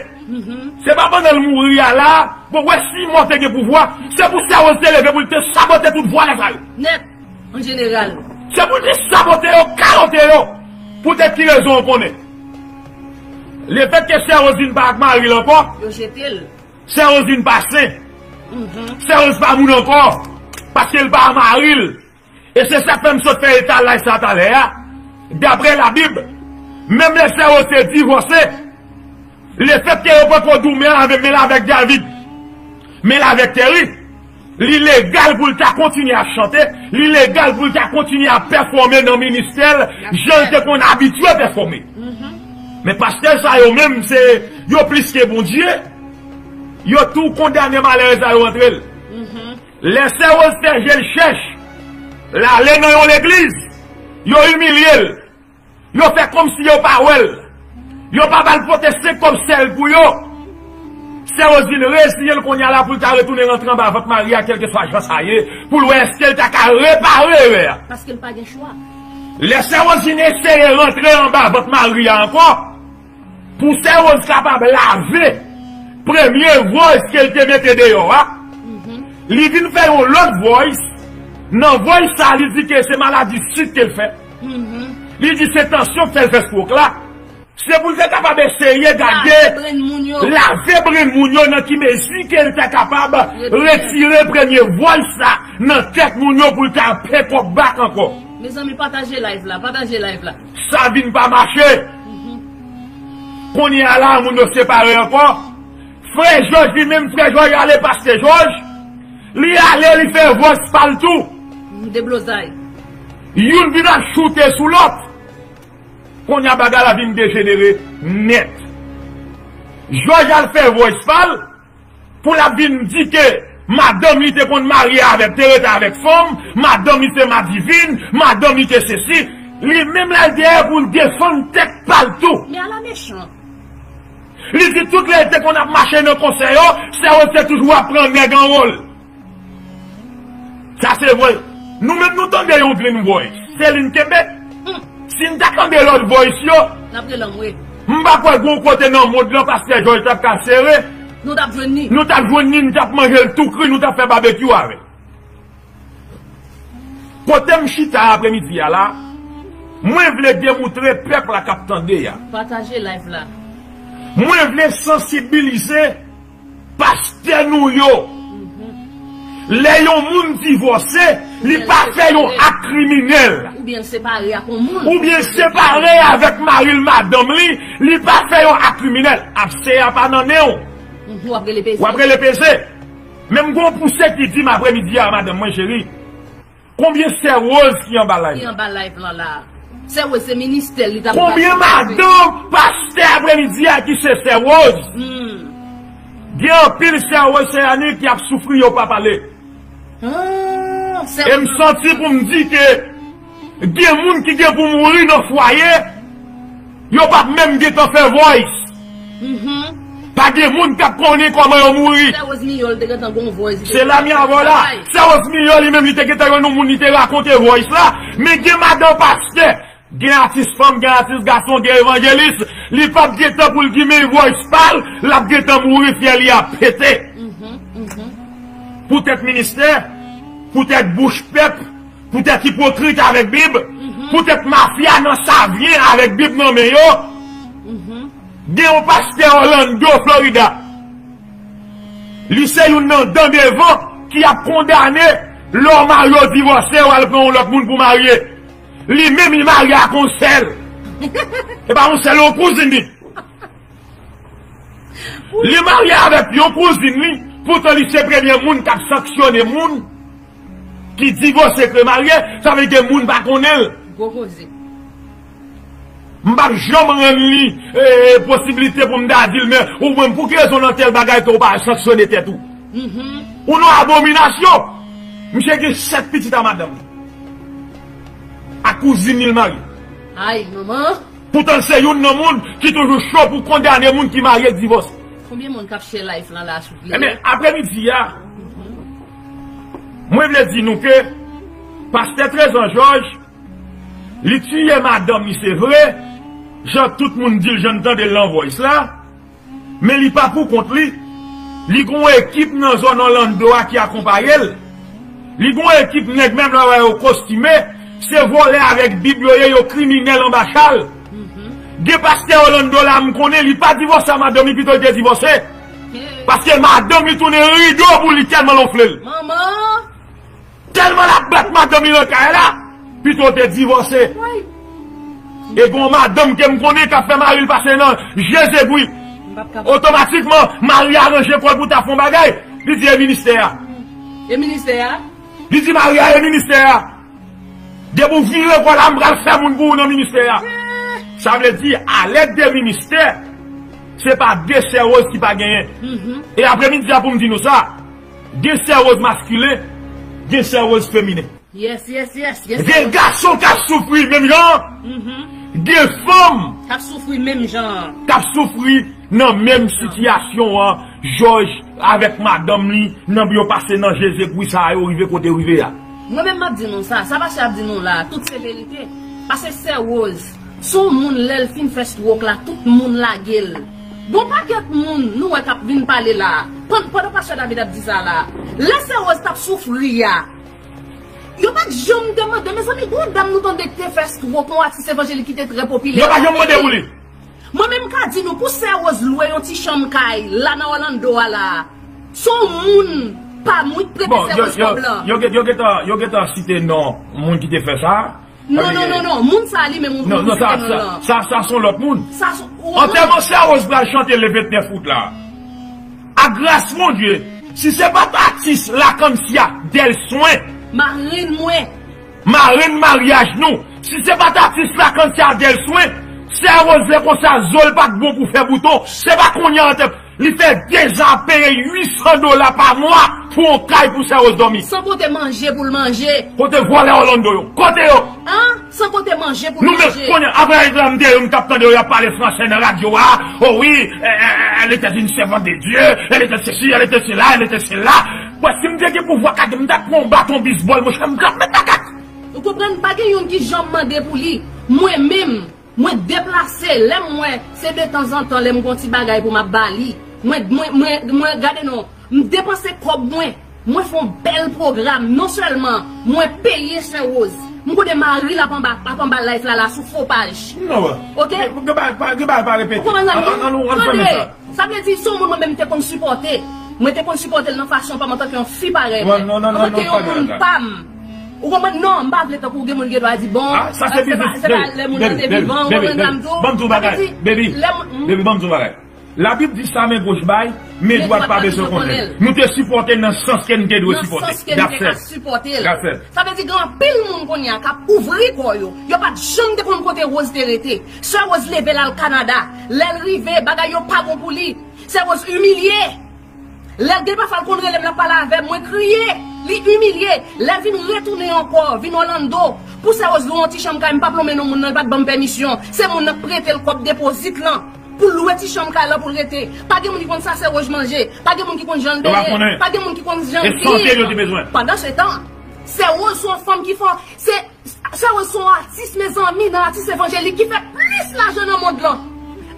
Se pa pandan l mouri a la, bon, wè si mò te gen pouvwa, se pou Sè Woz te leve pou l te sabote tout vòlè sa yo. Nèt, an jeneral. Se pou l te sabote yo, kalote yo. Poutèt ki rezon w konnen. Lefètke Sè Woz vin pa ak mari l ankò, yo jete l. Sè Woz vin pa sen. Sè Woz pa moun ankò. Paske l pa mari l. E se sa k fè m sot fè etalaj sa talè a. Daprè Labib, menm lè Sè Woz te divòse, lefètke yo poko goumen avè men l avèk David, men l avèk Terry, li legal pou l ta kontinye ap chante, li legal pou l ta kontinye ap pèfòme nan ministè l, jan l te konn abitye pèfòme. Men pastè sa yo menm, se yo plis ke Bondye. Yo tou kondane malere sa yo antre l. Lè Sè Woz fè je l chèch, l ale nan yon legliz, yo imilye l. Yo fè kòmsi yo pa wè l. Yo pa ba l pote senk kòb sèl pou yo. Sè Woz vin reziyen l kounye a la pou l ta retounen rantre anba vant mari a, kèlkeswa jan sa ye, pou l wè èske l ta ka repare erè a. Paske l pa gen chwa. Lè Sè Woz vin eseye rantre anba vant mari a ankò, pou Sè Woz kapab lave premye voice ke l te mete deyò a, li vin fè yon lòt voice. Nan voice sa, li di ke se maladi sik ke l fè. Li di se tansyon k fè l fè stroke la. Se pou l te kapab eseye gade, lave brenn moun yo nan ki mezi ke l ta kapab retire premye voice sa nan tèt moun yo pou l ta pekòp back ankò. Mezanmi, pataje live la, pataje live la. Sa vin pa mache. Kounye a la, moun yo separe ankò. Frè Jòj, li menm, Frè Jòj ale, Pastè Jòj, li ale, li fè voice pa l tou. Deblozay. Youn vin ap choute sou lòt. Kounye a, bagay la vin dejenere nèt. Jòj al fè voice pa l, pou l ap vin di ke Madanm li te konn marye avèk, te rete avèk fanm, madanm li te madivin, madanm li te sesi. Li menm l al dèyè pou l defann tèt pa l tou. Men ala mechan. Li di tout lè l te konn ap mache nan konsè yo, Sè Woz te toujou ap pran nèg anwo l. Sa se vre. Nou menm nou tande yon grenn voice. Se li n kenbe. Hmm. Si n ta tande lòt voice yo, N ap rele anmwe. M pa kwè gon kote nan mond lan pastè Jòj t ap ka sere. Nou t ap jwenn li. Nou t ap jwenn li, n t ap manje l tou kri, nou t ap fè babekyou avè l. Kote m chita apremidi a la, mwen vle demoutre pèp la k ap tande a. Pataje live la. Mwen vle sansibilize pastè nou yo. Lè yon moun divòse, li pa fè yon ak kriminèl. Oubyen l separe ak yon moun. Oubyen l separe avèk mari l, madanm li, li pa fè yon ak kriminèl. Apse a pa nan nen w. Mhm, w ap rele peze. W ap rele peze. Men m gon pouse ki di m apremidi a, madanm mwen cheri. Konbyen Sè Woz ki anba live? Ki anba live lan la? Sè Woz se ministè li t ap... Konbyen madanm pastè apremidi a ki se Sè Woz? Hmm. Gen anpil Sè Woz, Sè Yanik ki ap soufri, yo pa pale. Ah, Sè Woz. E m santi pou m di ke gen moun ki gen pou mouri nan fwaye, yo p ap menm gentan fè voice. Mhm. Pa gen moun k ap konnen kòman yo mouri. Sè Woz Miyòl te gentan gon voice. Se la mi avè w la. Sè Woz Miyòl li menm li te gentan jwenn yon moun li te rakonte voice la. Men gen madanm pastè, gen atis fanm, gen atis gason, gen evanjelis. Li p ap gentan pou l di men voice pa l, l ap gentan mouri, fyè li ap pete. Mhm, mhm. Poutèt ministè, poutèt bouch pèp, poutèt ipokrit avèk Bib, mhm, poutèt mafya nan savyen avèk Bib nan men yo. Mhm. Gen yon pastè Orlando, Florida. Li se youn nan dan devan ki ap kondane lè w marye w divòse, w al pran yon lòt moun pou marye. Li menm li marye ak yon sè l. E pa yon sè l, yon kouzin li. Li marye avèk yon kouzin li, poutan li se premye moun k ap sanksyone moun ki divòse k remarye, sa vle di ke moun pa konnen l. Gwo koze. M p ap janm rann li, e, posiblite pou m ta di l, men ou menm, pou ki rezon nan tèl bagay ke ou pa sanksyone tèt ou? Mhm. Ou nan abominasyon. Misye gen sèt pitit a madanm li. Ak kouzin li l marye. Ay, manman. Poutan l se youn nan moun ki toujou cho pou kondane moun ki marye k divòse. Konbyen moun k ap share live lan la, souple? Ebyen, apremidi a, mwen vle di nou ke pastè Trezan Jòj, li tiye madanm li, se vre, jan tout moun di l, jan n tande l nan voice la, men li pa pou kont li. Li gon ekip nan zòn Orlando a ki akonpaye l. Li gon ekip nèg, menm lè w wè yo kostime, se vòlè avèk Bib yo ye, yo kriminèl anba chal. Mhm. Gen pastè Orlando la, m konnen li pa divòse a madanm li, pito li te divòse. Paske madanm li tounen rido pou li tèlman l onfle l. Manman! Tèlman l ap bat madanm li nan kay la, pito te divòse. Woy. E gon madanm ke m konnen k ap fè mari l pase nan je zegwi. M p ap kapab. Otomatikman, mari a ranje kò l pou ta fè yon bagay. Li di, "E ministè a." E ministè a? Li di mari a, "E ministè a. Depi w vire kò la, m pral fè moun pou ou nan ministè a." Eh. Sa vle di, alèd de ministè, se pa de Sè Woz ki pa genyen. Mhm. E apremidi a pou m di nou sa, gen Sè Woz maskilen, gen Sè Woz feminen. Yes, yes, yes, yes. Gen gason k ap soufri menm jan. Mhm. Gen fanm k ap soufri menm jan. K ap soufri nan menm sitiyasyon an, Jòj avèk madanm li, nan yo pase nan je zegwi sa a, yo rive kote yo rive a. Mwen menm m ap di nou sa, sa pastè ap di nou la, tout se verite. Pase Sè Woz, se yon moun lè l fin fè stroke la, tout moun lage l. Gon pakèt moun nou wè k ap vin pale la. Pan-, pandan pastè David ap di sa la, lè Sè Woz t ap soufri a, yo pa t janm te mande, mezanmi, gon dam nou tande ki te fè stroke, yon atis evanjelik ki te trè popilè. Yo pa janm mande pou li. Mwen menm ka di nou, pou Sè Woz lwe yon ti chanm kay la nan Orlando a la, se yon moun pa mwit prete Sè Woz kòb lan. Bon, yo, yo, yo, yo gentan, yo gentan site non moun ki te fè sa. Non, non, non, non, moun sa li menm ou vin site non lan. Sa, sa, sa se yon lòt moun. Sa se, ou... Antèman Sè Woz pral chante le vennèf out la. Ak gras Bondye, si se pa t atis Lakansya Dèlswen, marenn mwen, marenn maryaj nou, si se pa t atis Lakansya Dèlswen, Sè Woz lè konsa zo l pa t bon pou fè bouton. Se pa kounye a antè-, Li fè deja peye uit san dola pa mwa pou yon kay pou Sè Woz dòmi. San konte manje pou l manje. Kote vòlè Orlando yo? Kote yo? An? San konte manje pou l manje. Nou menm konnen, apre egzanm de yo, m t ap tande yo, y ap pale fransè nan radyo a. Oh wi, eh, eh, eh, elle était une servante de Dieu, elle était ceci, elle était cela, elle était cela. Bon, si m te gen pouvwa, kade m t ap pran yon baton bisbòl, monchè, m t ap met lakay. Ou konprann? Pa gen youn ki janm mande pou li. Mwen menm, mwen deplase, lè m wè, se detanzantan, lè m gon ti bagay pou m ap ba li. Mwen, mwen, mwen, mwen, gade non, m depanse kòb mwen. Mwen fè yon bèl pwogram. Non sèlman mwen peye Sè Woz, m konnen mari l ap anba, ap anba live la, la sou fo paj. Non, wè. Ok? Gen bagay pa, gen bagay pa repete. Ou konprann sa m di? An, an, an, nou, an, fèmen sa. Tande, sa vle di, se yon moun mwen menm te konn sipòte. Mwen te konn sipòte l nan fason pa m antanke yon fi parèy mwen. Non, non, non, non, antanke yon moun pa m. Ou konprann? Non, m pa vle tankou gen moun gen dwa di, bon, ah, sa se biznis. Se pa lè moun nan te vivan, ou konprann sa m di w? Ban m di w bagay, baby. Baby, ban m di w bagay. Labib di sa men goch bay, men dwat pa bezwen konnen l. Nou te sipòte l nan sans ke n te dwe sipòte. Nan sans ke n te ka sipòte l. That's it. Sa vle di gen anpil moun kounye a k ap ouvri kò yo. Yo pa t janm te konn kote Woz te rete. Sè Woz leve l al Kanada. Lè l rive, bagay yo pa bon pou li. Sè Woz imilye. Lè l gen pafwa l konn rele m, l ap pale avè m, mwen kriye. Li imilye. Lè l vin retounen ankò, vin Orlando. Pou Sè Woz lwe yon ti chanm kay, m pa plonmen non moun nan, li pa t ban m pèmisyon. Se moun nan k prete l kòb depozit lan. Pou l lwe ti chanm kay lan pou l rete. Pa gen moun ki konn sa Sè Woz manje. Pa gen moun ki konn jan l beye. Pa gen moun ki konn jan l viv. Pandan se tan, Sè Woz se yon fanm ki fò. Se, Sè Woz se yon atis, mezanmi, nan atis evanjelik ki fè plis lajan nan mond lan.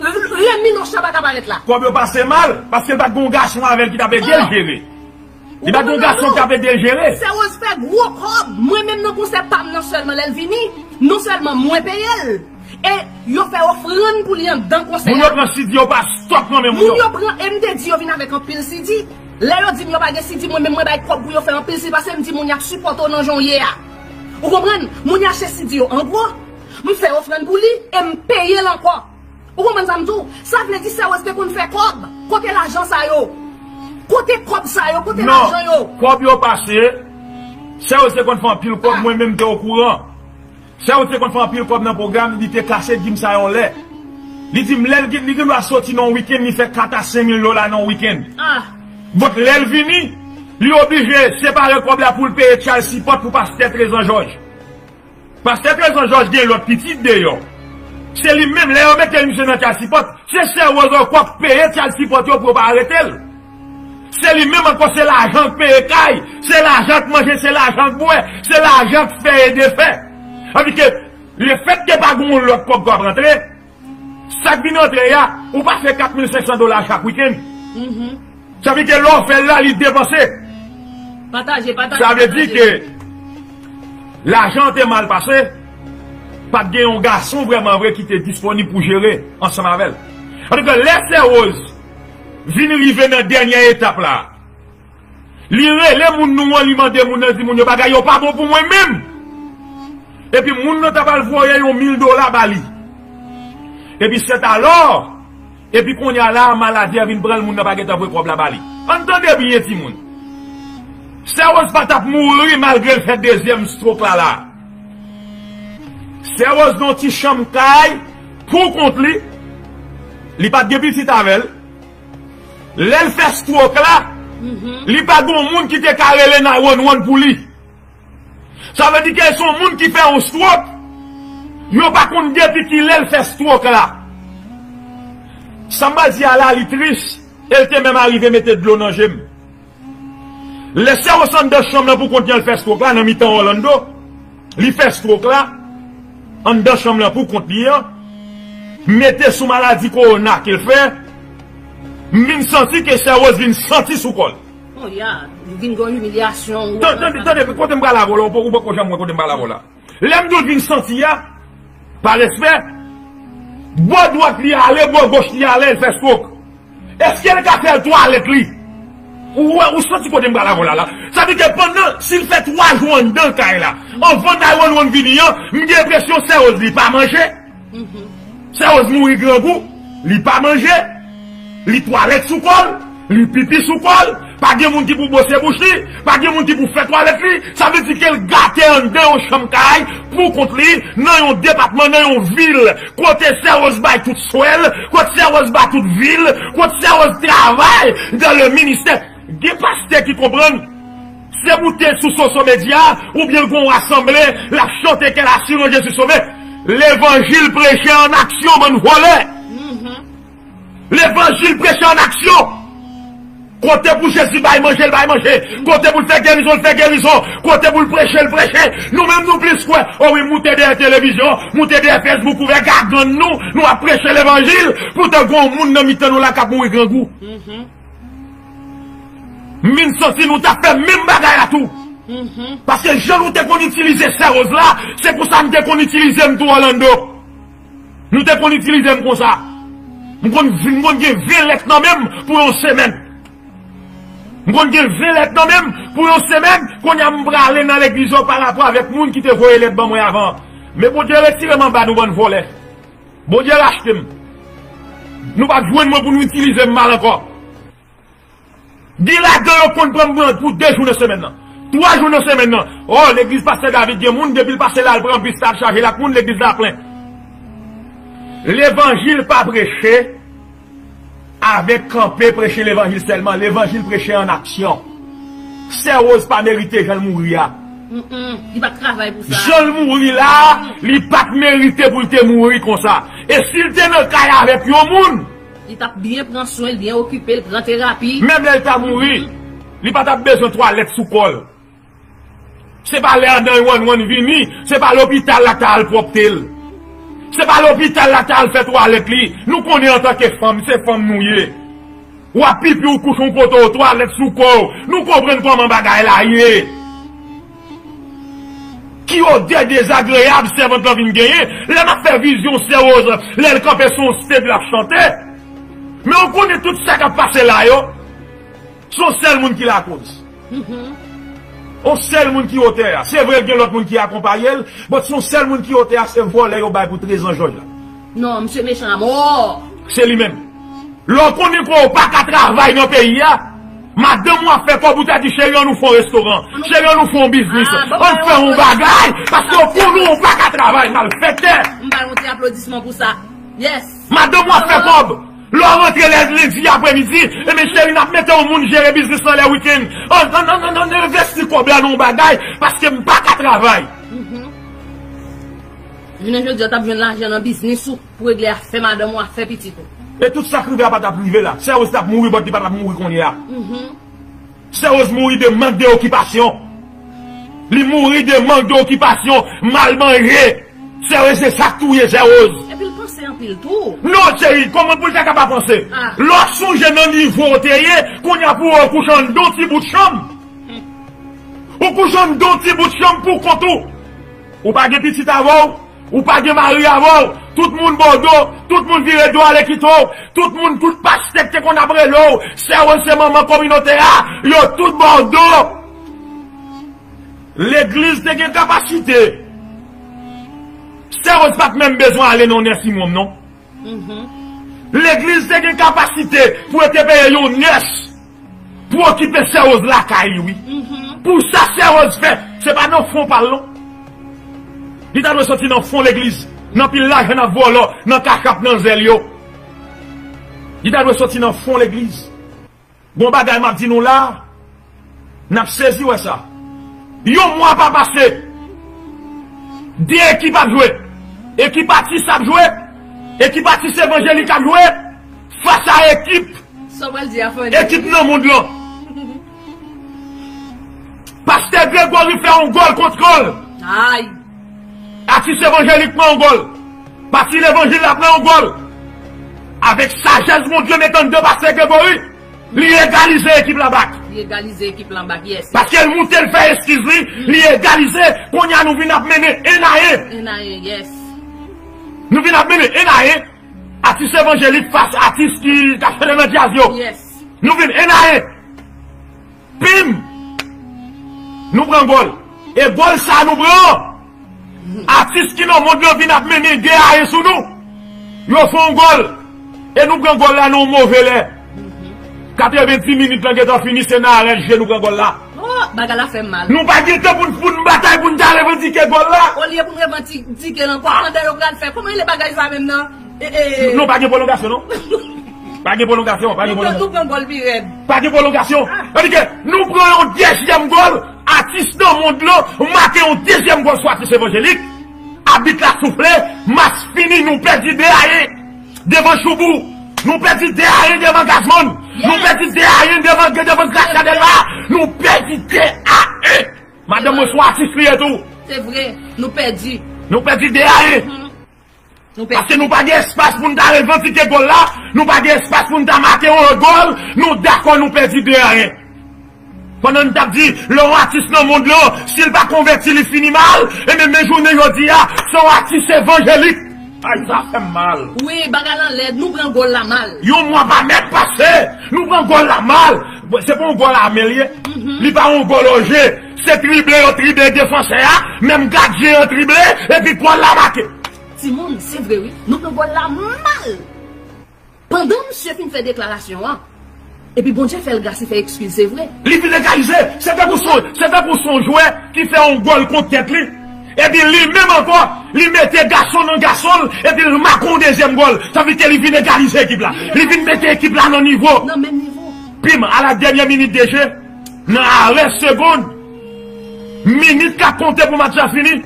Remi Locha pa ka parèt la. Kòb yo pase mal, paske l pa t gen yon gason avè l ki t ap ede l jere. Li pa t gen yon gason k ap ede l jere. Sè Woz fè gwo kòb. Mwen menm nan konsè pa m nan sèlman lè l vini, non sèlman mwen peye l, e yo fè ofrann pou li anndan konsè a. Moun yo pran C D yo pa stòk nan men moun yo. Moun yo pran, e m te di yo vin avèk anpil C D. Lè yo di m yo pa gen C D, mwen menm mwen bay kòb pou yo fè anpil C D, paske m di moun y ap sipòte w nan jan w ye a. Ou konprann? Moun y achte C D yo an gwo. M fè ofrann pou li, e m peye l ankò. Ou konprann sa m di w? Sa vle di Sè Woz te konn fè kòb. Kote lajan sa yo? Kote kòb sa yo? Kote lajan yo? Non, kòb yo pase. Sè Woz te konn fè anpil kòb, mwen menm te okouran. Sè Woz te konn fè anpil kòb nan pwogram, li te kache di m sa yon lè. Li di m lè li gen, li gen dwa soti nan yon wikenn, li fè kat a senk mil dola nan yon wikenn. But lè l vini, li oblije separe kòb la pou l peye child support pou pastè Trezan Jòj. Pastè Trezan Jòj gen lòt pitit deyò. Se li menm, lè yo mete misye nan child support, se Sè Woz ankò k peye child support yo pou yo pa arete l. Se li menm ankò, se lajan k peye kay, se lajan k manje, se lajan k bwè, se lajan k fè e defè. Anvi ke, lefètke pa gen yon lòt kòb k ap rantre, sa k vin antre a, ou pa fè kat mil senk san dola chak wikenn. Sa vle di ke lè w fè l la, li depanse. Pataje, pataje, pataje. Sa vle di ke lajan an te mal pase, pa t gen yon gason vrèman vre ki te disponib pou jere ansanm avè l. Antouka, lè Sè Woz vin rive nan dènye etap la, li rele moun nou an, li mande moun nan, di moun yo, bagay yo pa bon pou mwen menm. Epi moun nan ta pral voye yon mil dola ba li. Epi sètalò, epi kounye a la, maladi a vin pran l, moun nan pa gentan voye kòb la ba li. Ann tande byen, timoun. Sè Woz pa t ap mouri malgre l fè dezyèm stroke la la. Sè Woz nan yon ti chanm kay pou kont li. Li pa t gen pitit avè l. Lè l fè stroke la, li pa gen yon moun ki te ka rele nine one one pou li. Sa vle di ke se yon moun ki fè yon stroke, yo pa konn depi kilè l fè stroke la. Sa m pral di a la, li tris, e l te menm arive mete dlo nan je m. Lè Sè Woz anndan chanm nan pou kont li, l fè stroke la nan mitan Orlando, li fè stroke la anndan chanm nan pou kont li an, mete sou maladi kowona ke l fè, m vin santi ke Sè Woz vin santi sou kò l. Oh, ya, li vin gen yon imilyasyon. Tan-, tande, tande, kote m pral avè w la, ou poko janm wè kote m pral avè w la. Lè m di w l vin santi a, pa respè, bò dwat li ale, bò goch li ale, l fè stroke. Èske l ka fè twalèt li? Ou wè, ou santi kote m pral avè w la, la. Sa vle di ke pandan, si l fè twa jou anndan kay la, anvan nine one one vini an, m gen enpresyon Sè Woz li pa manje. Sè Woz mouri grangou, li pa manje, li twalèt sou kò l, li pipi sou kò l, Pa gen moun ki pou bwose bouch li, pa gen moun ki pou fè twalèt li. Sa vle di ke l gate anndan yon chanm kay pou kont li, nan yon depatman, nan yon vil, kote Sè Rose bay tout swen l, kote Sè Rose bay tout vi l, kote Sè Rose travay dans le ministère. Gen pastè ki konprann, se pou te sou Soso Media, oubyen l gon rasanble, l ap chante Quel assurance je suis sauvé. Levanjil preche an aksyon, bann vòlè. Levanjil preche an aksyon. Kote pou Jezi bay manje, l bay manje. Kote pou l fè gerizon, l fè gerizon. Kote pou l preche, l preche. Nou menm nou plis kwè. O wi, moute dèyè televizyon, moute dèyè Facebook, ouvè gagann nou, nou ap preche levanjil. Poutan gon moun nan mitan nou la k ap mouri grangou. M vin santi nou ta fè menm bagay la tou. Paske jan nou te konn itilize Sè Rose la, se konsa m te konn itilize m tou Orlando. Nou te konn itilize m konsa. M konn, m konn gen ven lèt nan men m pou yon semèn. M konn gen ven lèt nan men m pou yon semèn. Kounye a m prale nan legliz yo pa rapò avèk moun ki te voye lèt ban mwen avan. Men Bondye retire m anba nou bann vòlè. Bondye rachte m. Nou p ap jwenn mwen pou nou itilize m mal ankò. Gen ladan yo konn pran m pou de jou nan semèn nan. Twa jou nan semèn nan. O, legliz Pastè David gen moun, depi l pase la, l pran bis la, l chaje l ak moun, legliz la plen. Levanjil pa preche avèk kanpe preche levanjil sèlman. Levanjil preche an aksyon. Sè Rose pa merite jan l mouri a. Mm-mm. Li pa t travay pou sa. Jan l mouri la, li pa t merite pou l te mouri konsa. E si l te nan kay avèk yon moun, li t ap byen pran swen l, byen okipe l, pran terapi. Menm lè l ta mouri, li pa t ap bezwen twalèt sou kò l. Se pa lè anndan wannwann vini, se pa lopital la ta al pwòpte l. Se pa lopital la ta al fè twalèt li. Nou konnen antanke fanm, se fanm nou ye. W ap pipi, ou kouche yon kote, w twalèt sou kò w. Nou konprann kòman bagay la ye. Ki odè dezagreyab sèvant lan vin genyen lè n ap fè vizyon Sè Rose, lè l kanpe sou yon stage l ap chante. Men w konnen tout sa k ap pase la yo, se yon sèl moun ki lakoz. Yon sèl moun ki otè a. Se vre, gen lòt moun ki akonpaye l, but se yon sèl moun ki otè a, se vòlè yo bay pou trezan Jòj la. Non, misye mechan amò. Se li menm. Lè w konnen ke w pa ka travay nan peyi a, madanm ou ap fè kòb, ou ta di, cheri, ann nou fè yon restoran, cheri, ann nou fè yon biznis, ann fè yon bagay, paske w konnen w pa ka travay, malfektè. M ba yon ti aplodisman pou sa. Yes. Madanm ou ap fè kòb. Lè w rantre lè lendi apremidi, ebyen cheri, n ap mete yon moun jere biznis lan lè wikenn. Ann, ann, ann, ann, ann envesti kòb la nan yon bagay, paske m pa ka travay. Jounen jodi a, w t ap jwenn lajan nan biznis ou pou regle afè madanm ou, afè pitit ou. E tout sa k rive a pa t ap rive la. Sè Rose t ap mouri, but li pa t ap mouri kounye a. Sè Rose mouri de mank de okipasyon. Li mouri de mank de okipasyon, mal manje. Sè Rose, se sa k touye Sè Rose. Epi l panse anpil tou. Non, cheri, kòman pou l ta ka pa panse? Lè w sonje nan nivo w te ye, kounye a pou w kouche anndan yon ti bout chanm. Ou kouche anndan yon ti bout chanm pou kont ou. Ou pa gen pitit avè w, ou pa gen mari avè w. Tout moun ba w do, tout moun vire do ale kite w. Tout moun, tout pastè k te konn ap rele w, Sè Rose se manman kominote a, yo tout ba w do. Legliz te gen kapasite. Sè Rose pa t menm bezwen ale nan yon nursing home, non. Legliz te gen kapasite pou yo te peye yon nurse pou okipe Sè Rose lakay li, wi. Pou sa Sè Rose fè, se pa nan fon pa l, non. Li ta dwe soti nan fon legliz, nan pil lajan n ap vòlò, nan kachap, nan zèl yo. Li ta dwe soti nan fon legliz. Gon bagay m ap di nou la, n ap sezi wè sa. Yon mwa pa pase, de ekip ap jwe. Ekip atis ap jwe, ekip atis evanjelik ap jwe, fas a ekip, ekip nan mond lan. Pastè Gregory fè yon gòl kont Kòl. Ay. Atis evanjelik pran yon gòl. Pati levanjil la pran yon gòl. Avèk sajès Bondye met anndan pastè Gregory, li egalize ekip la bak. Li egalize ekip la bak, yes. Paske l moute, l fè eskiz li, li egalize. Kounye a nou vin ap mennen en a en. En a en, yes. Nou vin ap mennen en a en. Atis evanjelik fas atis ki, k ap chante nan djaz yo. Yes. Nou vin en a en. Pim! Nou pran gòl. E gòl sa a nou pran an, atis ki nan mond lan vin ap mennen de a en sou nou. Yo fè yon gòl. E nou pran gòl la nan yon move lè. Katrevendiz minit lan gentan fini, se nan arèt je nou pran gòl la. Oh, bagay la fè m mal. Nou pa gen tan pou n, pou n batay, pou n ta revandike gòl la. Olye pou n revandike l ankò, pandan yo pral fè, kòman rele bagay sa menm nan? E, e, e. Non, pa gen pwolongasyon, non. Pa gen pwolongasyon, pa gen pwolongasyon. Nou pran gòl pi rèd. Pa gen pwolongasyon. Tandike, nou pran yon dezyèm gòl, atis nan mond lan make yon dezyèm gòl sou atis evanjelik. Abit la soufle, match fini, nou pèdi de a yen devan Choubou. Nou pèdi de a yen devan Gazman. Nou pèdi de a yen devan, devan Gracia Delva. Nou pèdi de a yen. Madanm mwen sou atis li ye tou. Se vre, nou pèdi. Nou pèdi de a yen. Paske nou pa gen espas pou n ta revandike gòl la, nou pa gen espas pou n ta make yon lòt gòl, nou dakò nou pèdi de a yen. Pandan n t ap di, lè yon atis nan mond lan, si l pa konvèti, li fini mal, e menm, menm jounen jodi a, se yon atis evanjelik. Ay, sa fè m mal. Wi, bagay lan lèd, nou pran gòl la mal. Yon mwa pa mèt pase, nou pran gòl la mal. Bon, se pa yon gòl a men l ye. Li pa yon gòl o je. Se trible yo trible defansè a, menm gadyen an trible, epi gòl la make. Timoun, se vre wi, nou pran gòl la mal. Pandan misye fin fè deklarasyon an, epi Bondye fè l gras, li fè ekskiz, se vre. Li vin egalize. Se tankou son, se tankou son jwè ki fè yon gòl kont tèt li. Epi li menm ankò, li mete gason nan gason l, epi l make yon dezyèm gòl. Sa vle di ke li vin egalize ekip la. Li vin mete ekip la nan nivo. Nan menm nivo. Pim, à la dernière minute de jeu, nan arè segonn, minit k ap konte pou match la fini,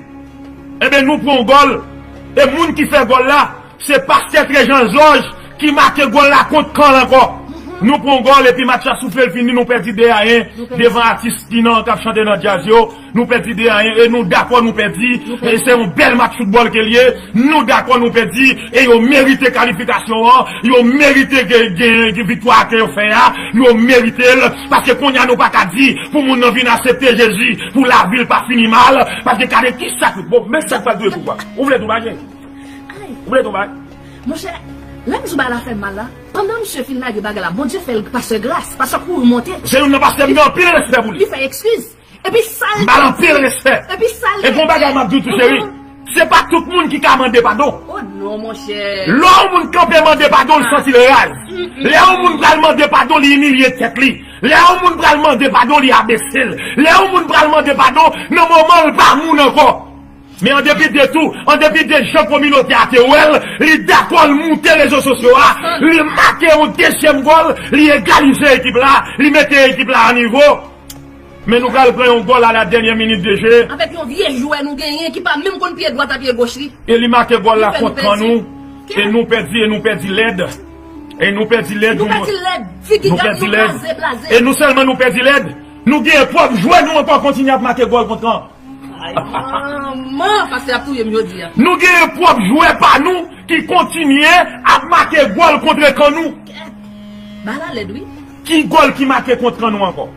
ebyen nou pran yon gòl. E moun ki fè gòl la, se pastè Trejan Zòj ki make gòl la kont Kan ankò. Nou pran gòl epi match la soufle l fini, nou pèdi de a yen devan atis ki nan, k ap chante nan djaz yo. Nou pèdi de a yen e nou dakò nou pèdi. E se yon bèl match foutbòl ke l ye. Nou dakò nou pèdi e yo merite kalifikasyon an. Yo merite gen, gen, gen viktwa ke yo fè a. Yo merite l. Paske kounye a nou pa ka di pou moun nan vin aksepte Jezi pou lavi l pa fini mal. Paske gade ki sa k, bon, men sa k pral dwe pou w. Ou vle tou bagay? Ou vle tou bay? Monchè, lè m di w bagay la fè m mal la, pandan misye fin lage bagay la, Bondye fè l pastè gras, pastè kouri monte. Se youn nan pastè m gen anpil respè pou li. Li fè ekskiz. Epi sa l te di. M ba l anpil respè. Epi sa l te di. E gon bagay m ap di w tou, cheri. Se pa tout moun ki ka mande padon. Oh non, monchè. Lè yon moun kanpe mande padon, li santi l raz. Lè yon moun pral mande padon, li imilye tèt li. Lè yon moun pral mande padon, li abese l. Lè yon moun pral mande padon, nan moman l pa moun ankò. Men an depi de tou, an depi de jan kominote a te wè l, li dakò l moute rezo sosyo a, li make yon dezyèm gòl, li egalize ekip la, li mete ekip la a nivo. Men nou pral pran yon gòl à la dernière minute de jeu. Avèk yon vye jwè nou genyen ki pa menm konn pye dwat ak pye goch li. E li make gòl la kont Kan nou. E nou pèdi, e nou pèdi lèd. E nou pèdi lèd. Nou pèdi lèd. Figi Gazman blaze, blaze. E nou sèlman nou pèdi lèd. Nou gen pwòp jwè nou ankò kontinye ap make gòl kont Kan. Ay, manman, pastè ap touye m jodi a. Nou gen pwòp jwè pa nou ki kontinye ap make gòl kont Kan nou. Bagay la lèd, wi. Ki gòl ki make kont Kan nou ankò?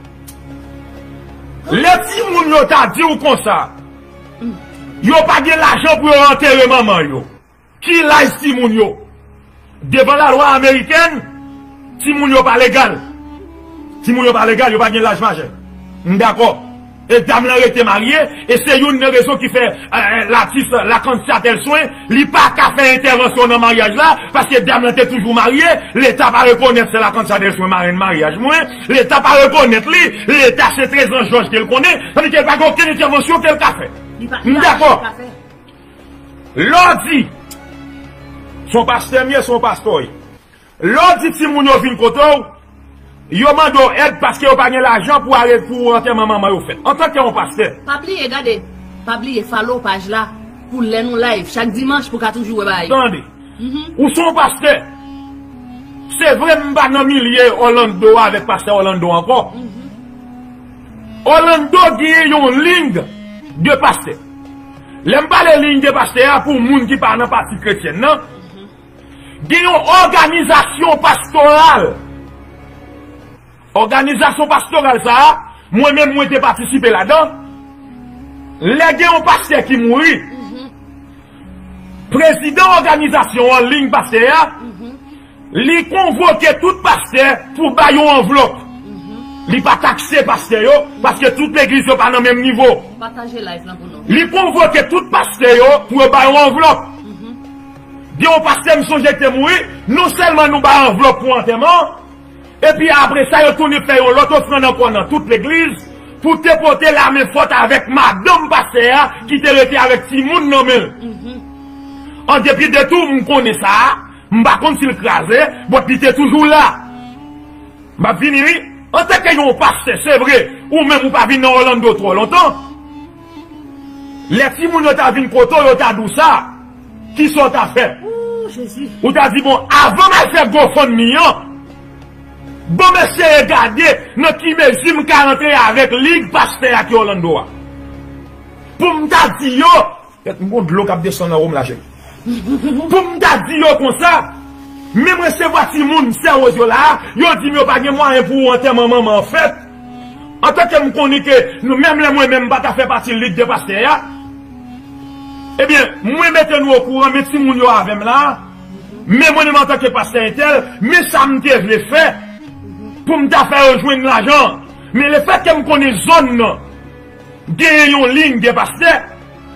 Lè timoun yo ta di w konsa, yo pa gen lajan pou yo antere manman yo. Ki laj timoun yo? Devan lalwa amerikèn, timoun yo pa legal. Timoun yo pa legal, yo pa gen laj majè. M dakò. E dam lan rete marye, e se youn nan rezon ki fè, eh, eh, latis la, Lakansa Tèlswen, li pa ka fè entèvansyon nan maryaj la, paske dam lan te toujou marye, Leta pa rekonèt se Lakansa Tèlswen marenn maryaj mwen, Leta pa rekonèt li, Leta se Trezan Jòj ke l konnen, tandike l pa gen okenn entèvansyon ke l ka fè. M dakò. Lè w di, se yon pastè m ye, se yon pastè w ye. Lè w di timoun yo vin kote w, yo mande w èd paske yo pa gen lajan pou ale pou antèman manman yo fèt. Antanke yon pastè. Pa bliye, gade, pa bliye follow paj la pou lè nou live chak dimanch pou ka toujou wè bagay yo. Tande. Ou se yon pastè. Se vre m pa nan milye Orlando avèk pastè Orlando ankò. Orlando gen yon liy de pastè. Lè m pale liy de pastè a pou moun ki pa nan pati kretyèn nan, gen yon òganizasyon pastoral. Òganizasyon pastoral sa a, mwen menm mwen te patisipe ladan. Lè gen yon pastè ki mouri, prezidan òganizasyon an, liy pastè a, li konvoke tout pastè pou bay yon anvlòp. Li pa takse pastè yo, paske tout legliz yo pa nan menm nivo. Pataje live lan pou nou. Li konvoke tout pastè yo pou yo bay yon anvlòp. Gen yon pastè m sonje ki te mouri, non sèlman nou bay anvlòp pou antèman an, Epi apre sa, yo tounen fè yon lòt ofrann ankò nan tout legliz pou te pote lamenfòt avèk madanm pastè a ki te rete avèk timoun nan men l. An depi de tou, m konnen sa a, m pa konn si l kraze, but li te toujou la. M ap vini, wi. Antanke yon pastè, se vre, ou menm ou pa vin nan Orlando twò lontan. Lè timoun yo ta vin kote w, yo ta di w sa. Kisa w ta fè? Ou ta di, bon, avan m al fè GoFundMe an, bon, m eseye gade nan ki mezi m ka rantre avèk lig pastè a ki Orlando a. Pou m ta di yo, m gon dlo k ap desann nan wo m la, cheri. Pou m ta di yo konsa, men m resevwa timoun sè Woz yo la, yo di m yo pa gen mwayen pou antèman manman an fèt. Antanke m konnen ke nou, menm lè mwen menm m pa ta fè pati lig de pastè a, ebyen, mwen mete nou okouran, men timoun yo avè m la, men mwen menm antanke pastè entèl, men sa m te vle fè pou m ta fè yo jwenn lajan. Men lefètke m konnen zòn nan genyen yon lig de pastè,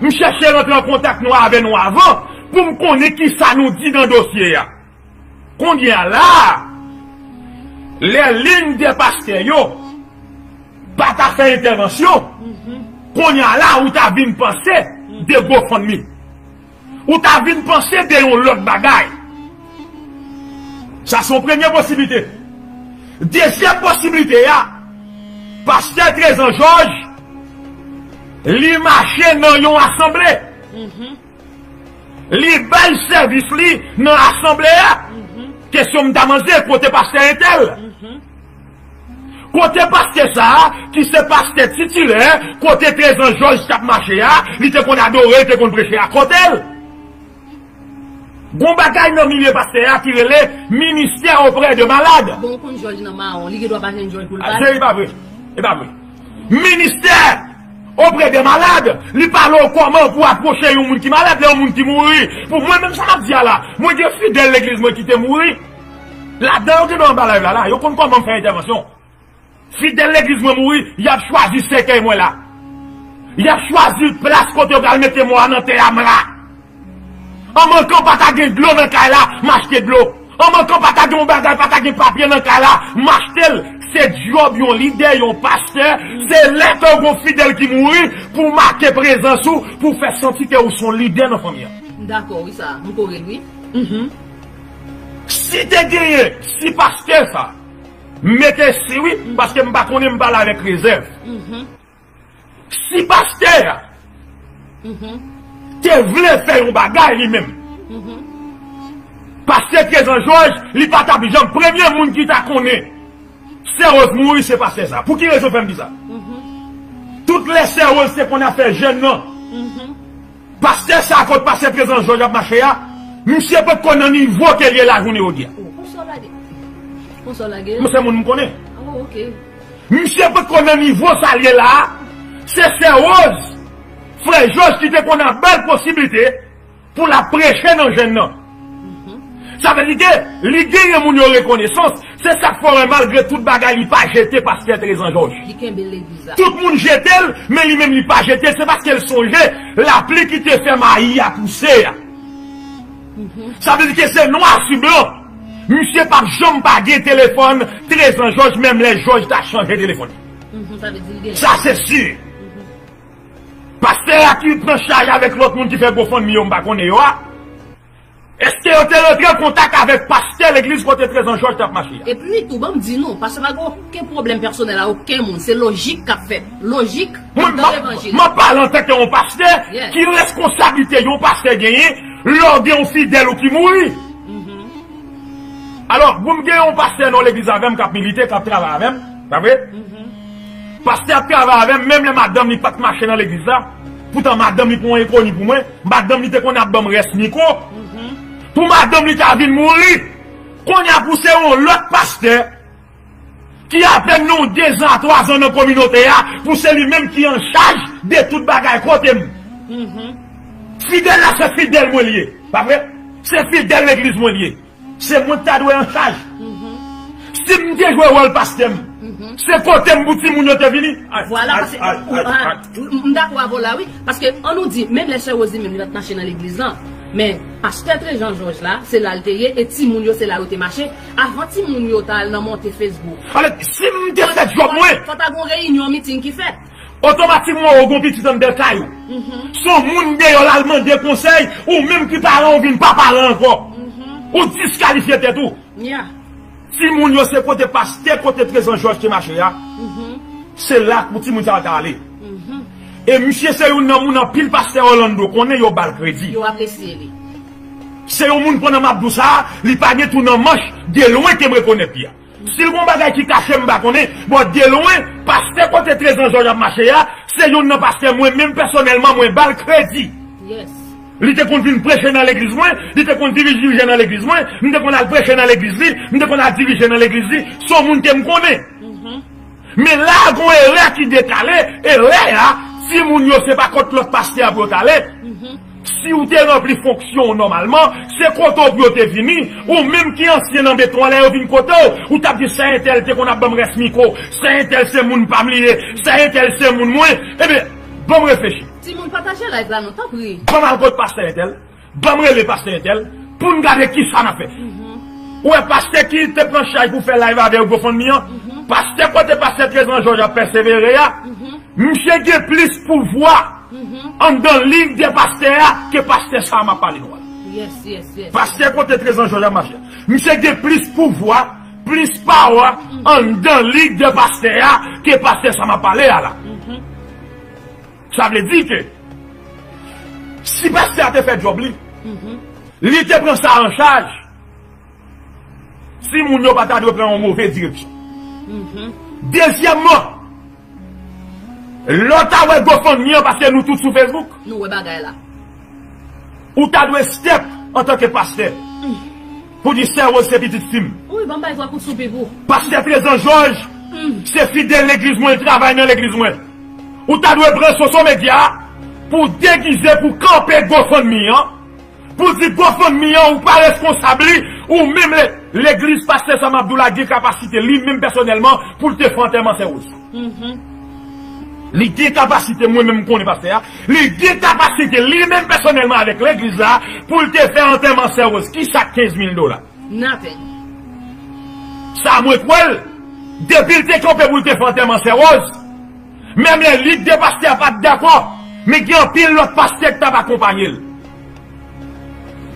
m chèche rantre an kontak nou avè nou avan pou m konnen kisa nou di nan dosye a. Kounye a la, lè lig de pastè yo pa ta fè entèvansyon, kounye a la, ou ta vin panse de GoFundMe. Ou ta vin panse de yon lòt bagay. Sa se yon premye posiblite. Dezyèm posiblite a, pastè Trezan Jòj, li mache nan yon asanble. Li bay sèvis li nan asanble a. Kesyon m ta manze, kote pastè entèl? Kote pastè sa a, ki se pastè titilè, kote Trezan Jòj t ap mache a, li te konn adore, li te konn preche a, kote l? Gon bagay nan milye pastè a ki rele ministè oprè de malad. Bon, ou konn Jòj nan mawon, li gen dwa pa jwenn Jòj pou l pale. Se, e pa vre. E pa vre. Ministè oprè de malad, li pale w kòman pou apwoche yon moun ki malad, lè yon moun ki mouri. Pou mwen, menm sa m ap di a la, mwen gen fidèl legliz mwen ki te mouri. Ladan yo te nan anba live la, la, yo konn kòman m fè entèvansyon. Fidèl legliz mwen mouri, y ap chwazi sèkèy mwen la. Y ap chwazi plas kote yo pral mete mò a nan tè a m la. An mankan pa ta gen dlo nan kay la, m achte dlo. An mankan pa ta gen yon bagay, pa ta gen papye nan kay la, m achte l. Se djòb yon lidè, yon pastè, se lè ke w gon fidèl ki mouri pou make prezans ou, pou fè santi ke ou se yon lidè nan fanmi an. M dakò, wi, sa, m kore l, wi. Si te genyen, si pastè sa, m mete si wi, paske m pa konnen, m pale avèk rezèv. Si pastè a te vle fè yon bagay li menm, pastè Trezan Jòj, li pa t ap janm premye moun ki ta konnen sè Woz mouri, se pastè sa. Pou ki rezon fè m di sa? Tout lè sè Woz te konn ap fè jèn nan, pastè sa kot pastè Trezan Jòj ap mache a, misye potko nan nivo ke l ye la jounen jodi a. Oh, konsa w lage. Konsa w lage. Mwen se moun m konnen. Oh, ok. Misye potko nan nivo sa l ye la a. Se sè Woz, frè Jòj ki te konn ap ba l posiblite pou l ap preche nan jèn nan. Sa vle di ke li genyen moun yo rekonesans. Se sa k fè w wè malgre tout bagay li pa jete pastè Trezan Jòj. Li kenbe legliz la. Tout moun jete l, men li menm li pa jete l. Se paske l sonje lapli ki te fè mayi a pouse a. Sa vle di ke se nwa si blan. Misye p ap janm pa gen telefòn Trezan Jòj, menm lè Jòj ta chanje telefòn. Sa se si. Pastè a ki pran chaj avèk lòt moun ki fè GoFundMe yo, m pa konnen yo a. Èske yo te rantre an kontak avèk pastè legliz kote Trezan Jòj t ap mache a? Epi tou, ban m di nou, pastè pa gen okenn pwoblèm pèsonèl a okenn moun. Se lojik k ap fèt. Lojik nan levanjil. Mwen, m ap pale antanke yon pastè ki responsablite yon pastè genyen lè w gen yon fidèl ou ki mouri. Alò, bon, m gen yon pastè nan legliz avè m k ap milite, k ap travay avè m, pa vre? Pastè ap travay avè m, menm lè madanm li pa t mache nan legliz la. Poutan madanm li pa yon enkoni pou mwen. Madanm li te konn ap ban m rès mikwo. Pou madanm li ta vin mouri. Kounye a pou se yon lòt pastè ki apèn nan yon de zan a twa zan nan kominote a, pou se li menm ki an chaj de tout bagay kote m. Fidèl la se fidèl mwen li ye, pa vre? Se fidèl legliz mwen li ye. Se mwen ki ta dwe an chaj. Si m te jwe wòl pastè m, se kote m pou timoun yo te vini. Vwala, paske m dakò avè w la, wi. Paske, an nou di, menm lè sè Woz li menm, li pa t mache nan legliz lan, Men, pastè Trejan Jòj la, se la l te ye, e timoun yo, se la yo te mache. Avan timoun yo ta al nan monte Facebook. Alè, si m te fè djòb mwen, fò ta gon reyinyon, miting ki fèt. Otomatikman, ou gon pitit anndan kay ou. Se yon moun deyò l al mande konsèy, ou menm ki paran, ou vin pa paran ankò. Ou diskalifye tèt ou. Timoun yo se kote pastè, kote Trezan Jòj te mache a. Se la pou timoun sa yo ta ale. E misye se youn nan moun anpil pastè Orlando konnen yo ba l kredi. Yo apresye li. Se yon moun pandan m ap di w sa, li pa gen twou nan manch, de lwen ke m rekonèt li a. Si l gon bagay ki kache m pa konnen, bon de lwen, pastè kote Trezan Jòj ap mache a, se youn nan pastè mwen menm pèsonèlman mwen ba l kredi. Li te konn vin preche nan legliz mwen, li te konn dirije nan legliz mwen, m te konn al preche nan legliz li, m te konn al dirije nan legliz li, se yon moun ke m konnen. Men la gon erè ki dekale, erè a, timoun yo se pa kot lòt pastè a pou yo t ale. Si w te ranpli fonksyon w nòmalman, se kote w pou yo te vini, ou menm ki ansyen nan beton an, lè yo vin kote w, ou t ap di sè entèl te konn ap ban m rès mikwo, sè entèl se moun pa m li ye, sè entèl se moun mwen, ebyen, ban m reflechi. Timoun pataje live la non, tanpri. Ban m al kot pastè entèl. Ban m rele pastè entèl pou n gade kisa n ap fè. Ou wè pastè ki te pran chay pou fè live avè yo GoFundMe an, pastè kote pastè Trezan Jòj ap pèsevere a, misye gen plis pouvwa anndan lig de pastè a ke pastè sa a m ap pale nou a. Pastè kote Trezan Jòj ap mache a, misye gen plis pouvwa, plis pawa anndan lig de pastè a ke pastè sa m ap pale a la. Sa vle di ke si pastè a te fè djòb li, li te pran sa an chaj, timoun yo pa ta dwe pran yon move direksyon. Dezyèmman, lè w ta wè GoFundMe an, paske nou tout sou Facebook, nou wè bagay la. Ou ta dwe step antanke pastè pou di sè Rose se pitit fi m. Wi, ban m bay vwa kout soupi pou. Pastè Trezan Jòj se fidèl legliz mwen, l travay nan legliz mwen. Ou ta dwe pran Soso Medya pou degize, pou kanpe GoFundMe an, pou di GoFundMe an ou pa responsab li, ou menm le, legliz pastè Sam Abdoula gen kapasite li menm pèsonèlman pou l te fè antèman sè Rose. Li gen kapasite, mwen menm m konnen pastè a, li gen kapasite li menm pèsonèlman avèk legliz la pou l te fè antèman sè Rose. Kisa k kenz mil dola? Nothing. Sa mwen kwè l, depi l te kanpe pou l te fè antèman sè Rose, menm lè lig de pastè a pa t dakò, men gen anpil lòt pastè k t ap akonpanye l.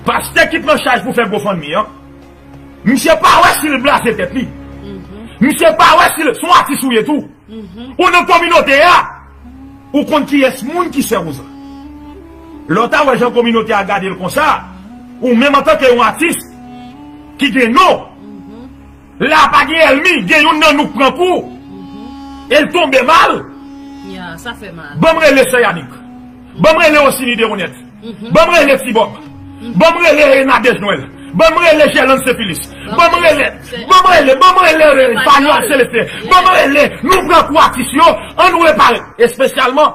Pastè ki pran chaj pou fè GoFundMe an, misye pa wè si l blaze tèt li. Misye pa wè si l, se yon atis ou ye tou. Ou nan kominote a, ou konn kiyès moun ki sè Rose la. Lè w ta wè jan kominote a gade l konsa, ou menm antanke yon atis ki gen non, la pa gen ènmi, gen youn nan nou k pran kou, e l tonbe mal. Ya, sa fè mal. Ban m rele sè Yanik. Ban m rele Osini Deronèt. Ban m rele Ti Bòb. Ban m rele Nadège Nwèl. Ban m rele Jèlande Senfilis. Ban m rele, ban m rele, rele Fayòl Selestin. Ban m rele, nou pran kou atis yo, ann repare. Espesyalman,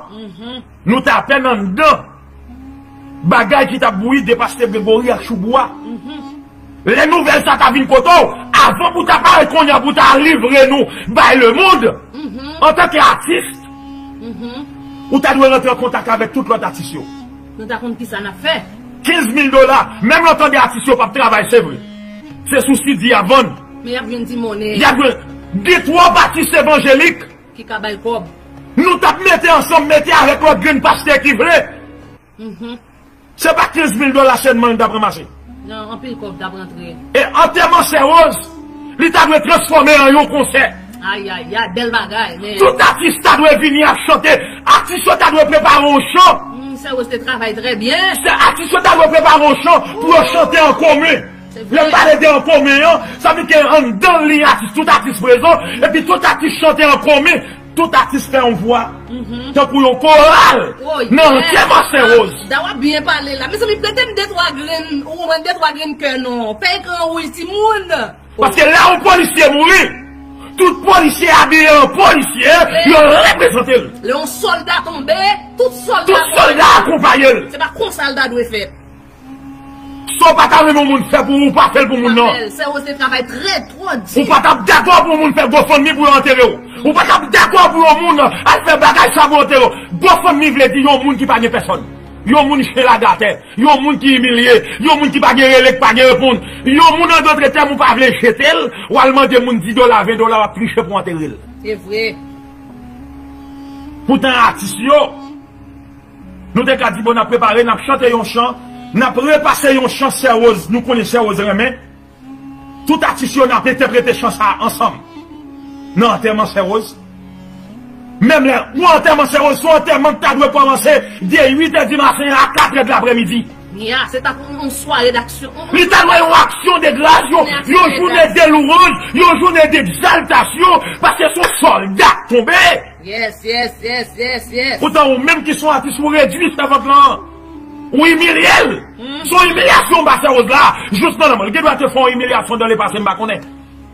nou t apèn anndan bagay ki t ap bouyi de pastè Gregory ak Choubou a. Lè nouvèl sa ta vin kote w, avan pou w ta parèt kounye a pou w ta livre nou bay lemonn, antanke atis, ou ta dwe rantre an kontak avèk tout lòt atis yo. Nou ta konn kisa n ap fè. Kenz mil dola, menm lè w tande atis yo p ap travay, se vre. Se sou C D y ap vann. Men y ap jwenn ti monnen. Y ap jwenn. Gen twòp atis evanjelik ki ka bay kòb. Nou t ap mete ansanm, mete avèk lòt grenn pastè ki vle. Se pa kenz mil dola sèlman li t ap ranmase. Non, anpil kòb t ap rantre. E antèman sè Rose, li ta dwe transfòme an yon konsè. Ayayay, bèl bagay, men. Tout atis ta dwe vini ap chante. Atis yo ta dwe prepare yon chan. Hmm, sè Rose te travay trè byen. Se atis yo ta dwe prepare yon chan pou yo chante an komen. Lè m pale de an komen an, sa vle di ke anndan liy atis, tout atis prezan, epi tout atis chante an komen, tout atis fè yon vwa, tankou yon koral, nan antèman sè Rose. Da w ap byen pale la. Mezanmi, prete m de twa grenn, ou konprann, de twa grenn kè non. Fè ekran wouj, timoun. Paske lè yon polisye mouri, tout polisye abiye an polisye, yo reprezante l. Lè yon sòlda tonbe, tout sòlda akonpaye l. Se pa konsa l ta dwe fèt. Sa w pa ta renmen yon moun fè pou ou, ou pa fè l pou moun nan. Sè Rose te travay trè, twò di. Ou pa t ap dakò pou yon moun fè GoFundMe pou yo antere w. Ou pa t ap dakò pou yon moun al fè bagay sa pou yo antere w. GoFundMe vle di yon moun ki pa gen pèsòn. Yon moun chen lage atè, yon moun ki imilye, yon moun ki pa gen rele, ki pa gen reponn, yon moun an dòt tèm ou pa vle jete l, w al mande moun di dola, ven dola, w ap triche pou antere l. Se vre. Poutan atis yo, nou te ka di bon n ap prepare, n ap chante yon chan, n ap repase yon chan Sè Rose, nou konnen Sè Rose renmen. Tout atis yo n ap entèprete chan sa a ansanm. Nan antèman Sè Rose. Menm lè, yon antèman Sè Rose, se yon antèman ki ta dwe kòmanse de uit è di maten a katrè de lapremidi. Ya, se ta pou yon sware d'aksyon. Li ta dwe yon aksyon de gras, yon, yon jounen de louwanj, yon jounen d'egzaltasyon, paske se yon sòlda k tonbe. Yes, yes, yes, yes, yes. Poutan ou menm ki se yon atis, ou redui sèvant lan. Ou imilye l. Se yon imilyasyon ba Sè Rose la. Jis nan lanmò. Li gen dwa te fè yon imilyasyon dan le pase, m pa konnen.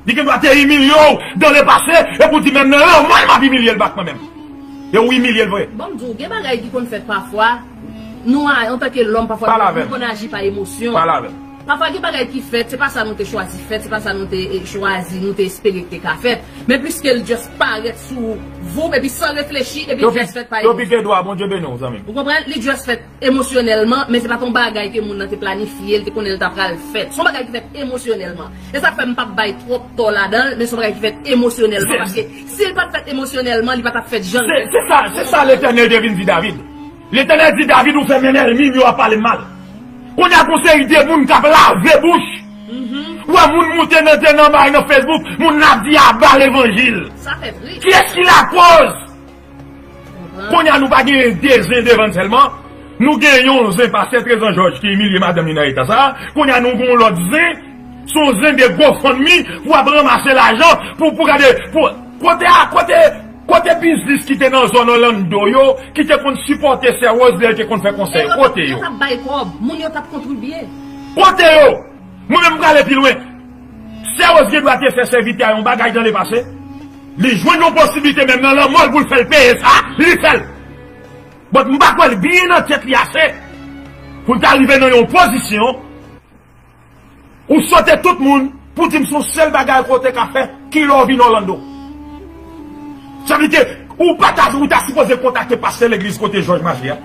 Li gen dwa te imilye w dan le pase, epi w di menm nan lanmò l m ap imilye l back mwen menm. E ou imilye l vre. Bon, m di w, gen bagay ki konn fèt pafwa. Nou a, antanke lòm, pafwa nou konn aji pa emosyon. Pale avè m. Pafwa gen bagay ki fèt, se pa sa nou te chwazi fèt, se pa sa nou te, eh, chwazi, nou te espere ki te ka fèt. Men pliske l just parèt sou voup, epi san reflechi, epi l just fèt pa emosyon. Yo pife dwa, Bondye beni w, zanmi m. Ou konprann? Li just fèt emosyonèlman, men se pa t yon bagay ke moun nan te planifye, l te konnen l ta pral fèt. Se yon bagay ki fèt emosyonèlman. E sa k fè m p ap bay twòp tò ladan l, men se yon bagay ki fèt emosyonèlman, paske si l pa t fèt emosyonèlman, li pa t ap fèt jan l fèt. Se, se sa, se sa Letènèl te vin di David. Letènèl di David, ou fè menm ènmi m yo ap pale m mal. Kounye a gon seri de moun k ap lave bouch. Ou wè moun moute nan, nan, nan, nan Facebook, moun nan ap di aba levanjil. Sa fè trist. Kiyès ki lakoz? Kounye a nou pa gen de zen devan n sèlman. Nou gen yon zen pastè Trezan Jòj ki imilye madanm li nan eta sa. Kounye a nou gen yon lòt zen. Se yon zen de GoFundMe pou ap ranmase lajan pou, pou gade, pou, kote a, kote, kote biznis ki te nan zòn Orlando yo, ki te konn sipòte Sè Rose lè l te konn fè konsèy yo. Kote yo? Yo t ap bay kòb, moun yo t ap kontribye. Kote yo? Mwen menm m prale pi lwen. Sè Rose gen dwa te fè sèvitè a yon bagay dan le pase. Li jwenn yon posiblite menm nan lanmò l pou l fè l peye sa, li fè l. But m pa kwè l byen nan tèt li ase pou l ta rive nan yon pozisyon ou sote tout moun pou di m se yon sèl bagay ke w te ka fè, kilè w vin Orlando. Sa vle di, ou pa ta, ou ta sipoze kontakte pastè legliz kote Jòj mache a.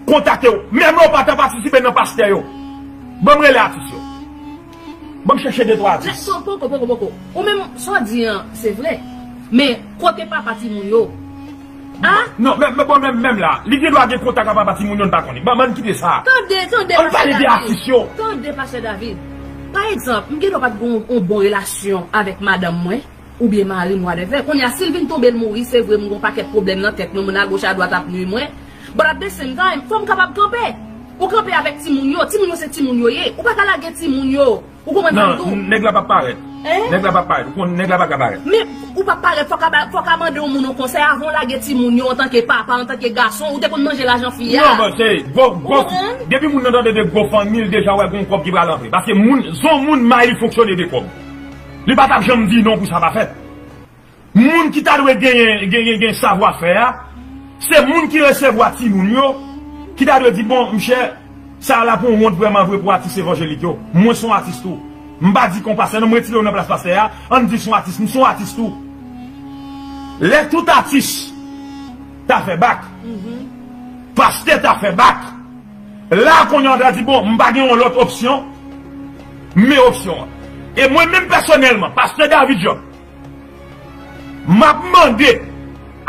Kontakte w. Menm lè w pa ta patisipe nan pastè yo. Ban m rele atis yo. Ban m chèche de twa atis. Poko, poko, poko. Ou menm, sa w di an, se vre. Men, kote papa timoun yo? A? Non, men, men, bon, menm, menm la, li gen dwa gen kontak ak papa timoun yo, n pa konnen. Ban, ban n kite sa. Tande, tande, Pastè David. An pale de atis yo. Tande, Pastè David. Pa egzanp, m gen dwa pa t gen yon, yon bon relasyon avèk madanm mwen, oubyen mari m, whatever. Kounye a, si l vin tonbe, l mouri, se vre, m gen yon pakèt pwoblèm nan tèt mwen, moun agoch adwat ap nwi mwen. But at the same time, fò m kapab kanpe. Ou kanpe avèk timoun yo. Timoun yo se timoun yo ye. Ou pa ka lage timoun yo. Ou konprann sa m di w? Non, nèg la p ap parèt. Hein? Nèg la p ap parèt. Ou konn nèg la pa ka parèt. Men, ou p ap parèt, fò w ka ba, fò w ka mande yon moun yon konsèy avan w lage timoun yo antanke papa, antanke gason, ou te konn manje lajan fi a. Non, men se gwo, gwo, depi moun nan tande de GoFundMe, l deja wè gon kòb ki pral antre. Paske moun, se yon moun may li fonksyone de kòb. Li pa t ap janm di non pou sa pa fèt. Moun ki ta dwe genyen, genyen, gen savwafè a, se moun ki resevwa timoun yo, ki ta dwe di, bon, mchè, sa a la pou wont vrèman vre pou atis evanjelik yo. Mwen se yon atis tou. M pa di kon pastè, non, m retire w nan plas pastè a, ann di se yon atis, m se yon atis tou. Lè tout atis ta fè bak, pastè ta fè bak, la kounye a w ta di, bon, m pa gen yon lòt opsyon, men opsyon an. E mwen menm pèsonèlman, pastè David Job, m ap mande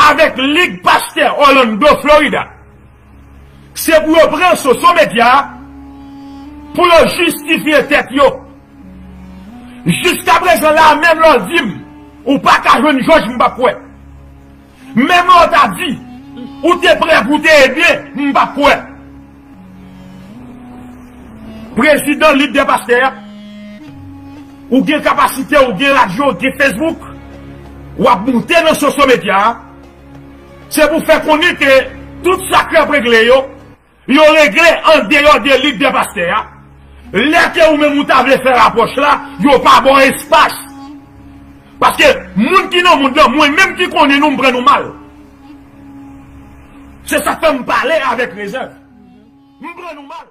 avèk Lig Pastè Orlando, Florida, se pou yo pran social media pou yo jistifye tèt yo. Jiskaprezan la, menm lè w di m ou pa ka jwenn Jòj, m p ap kwè. Menm lè w ta di ou te prè pou w te ede, m p ap kwè. Prezidan Lig dè Pastè a, ou gen kapasite, ou gen radyo, ou gen Facebook, w ap moute nan social media a, se pou fè konnen ke tout sa k ap regle yo, yo regle andeyò de Lig dè Pastè a. Lè ke ou menm ou ta vle fè rapwòch la, yo pa ba w espas. Paske moun ki nan mond lan, mwen menm ki konnen nou, m pran nou mal. Se sa k fè m pale avèk rezèv. M pran nou mal.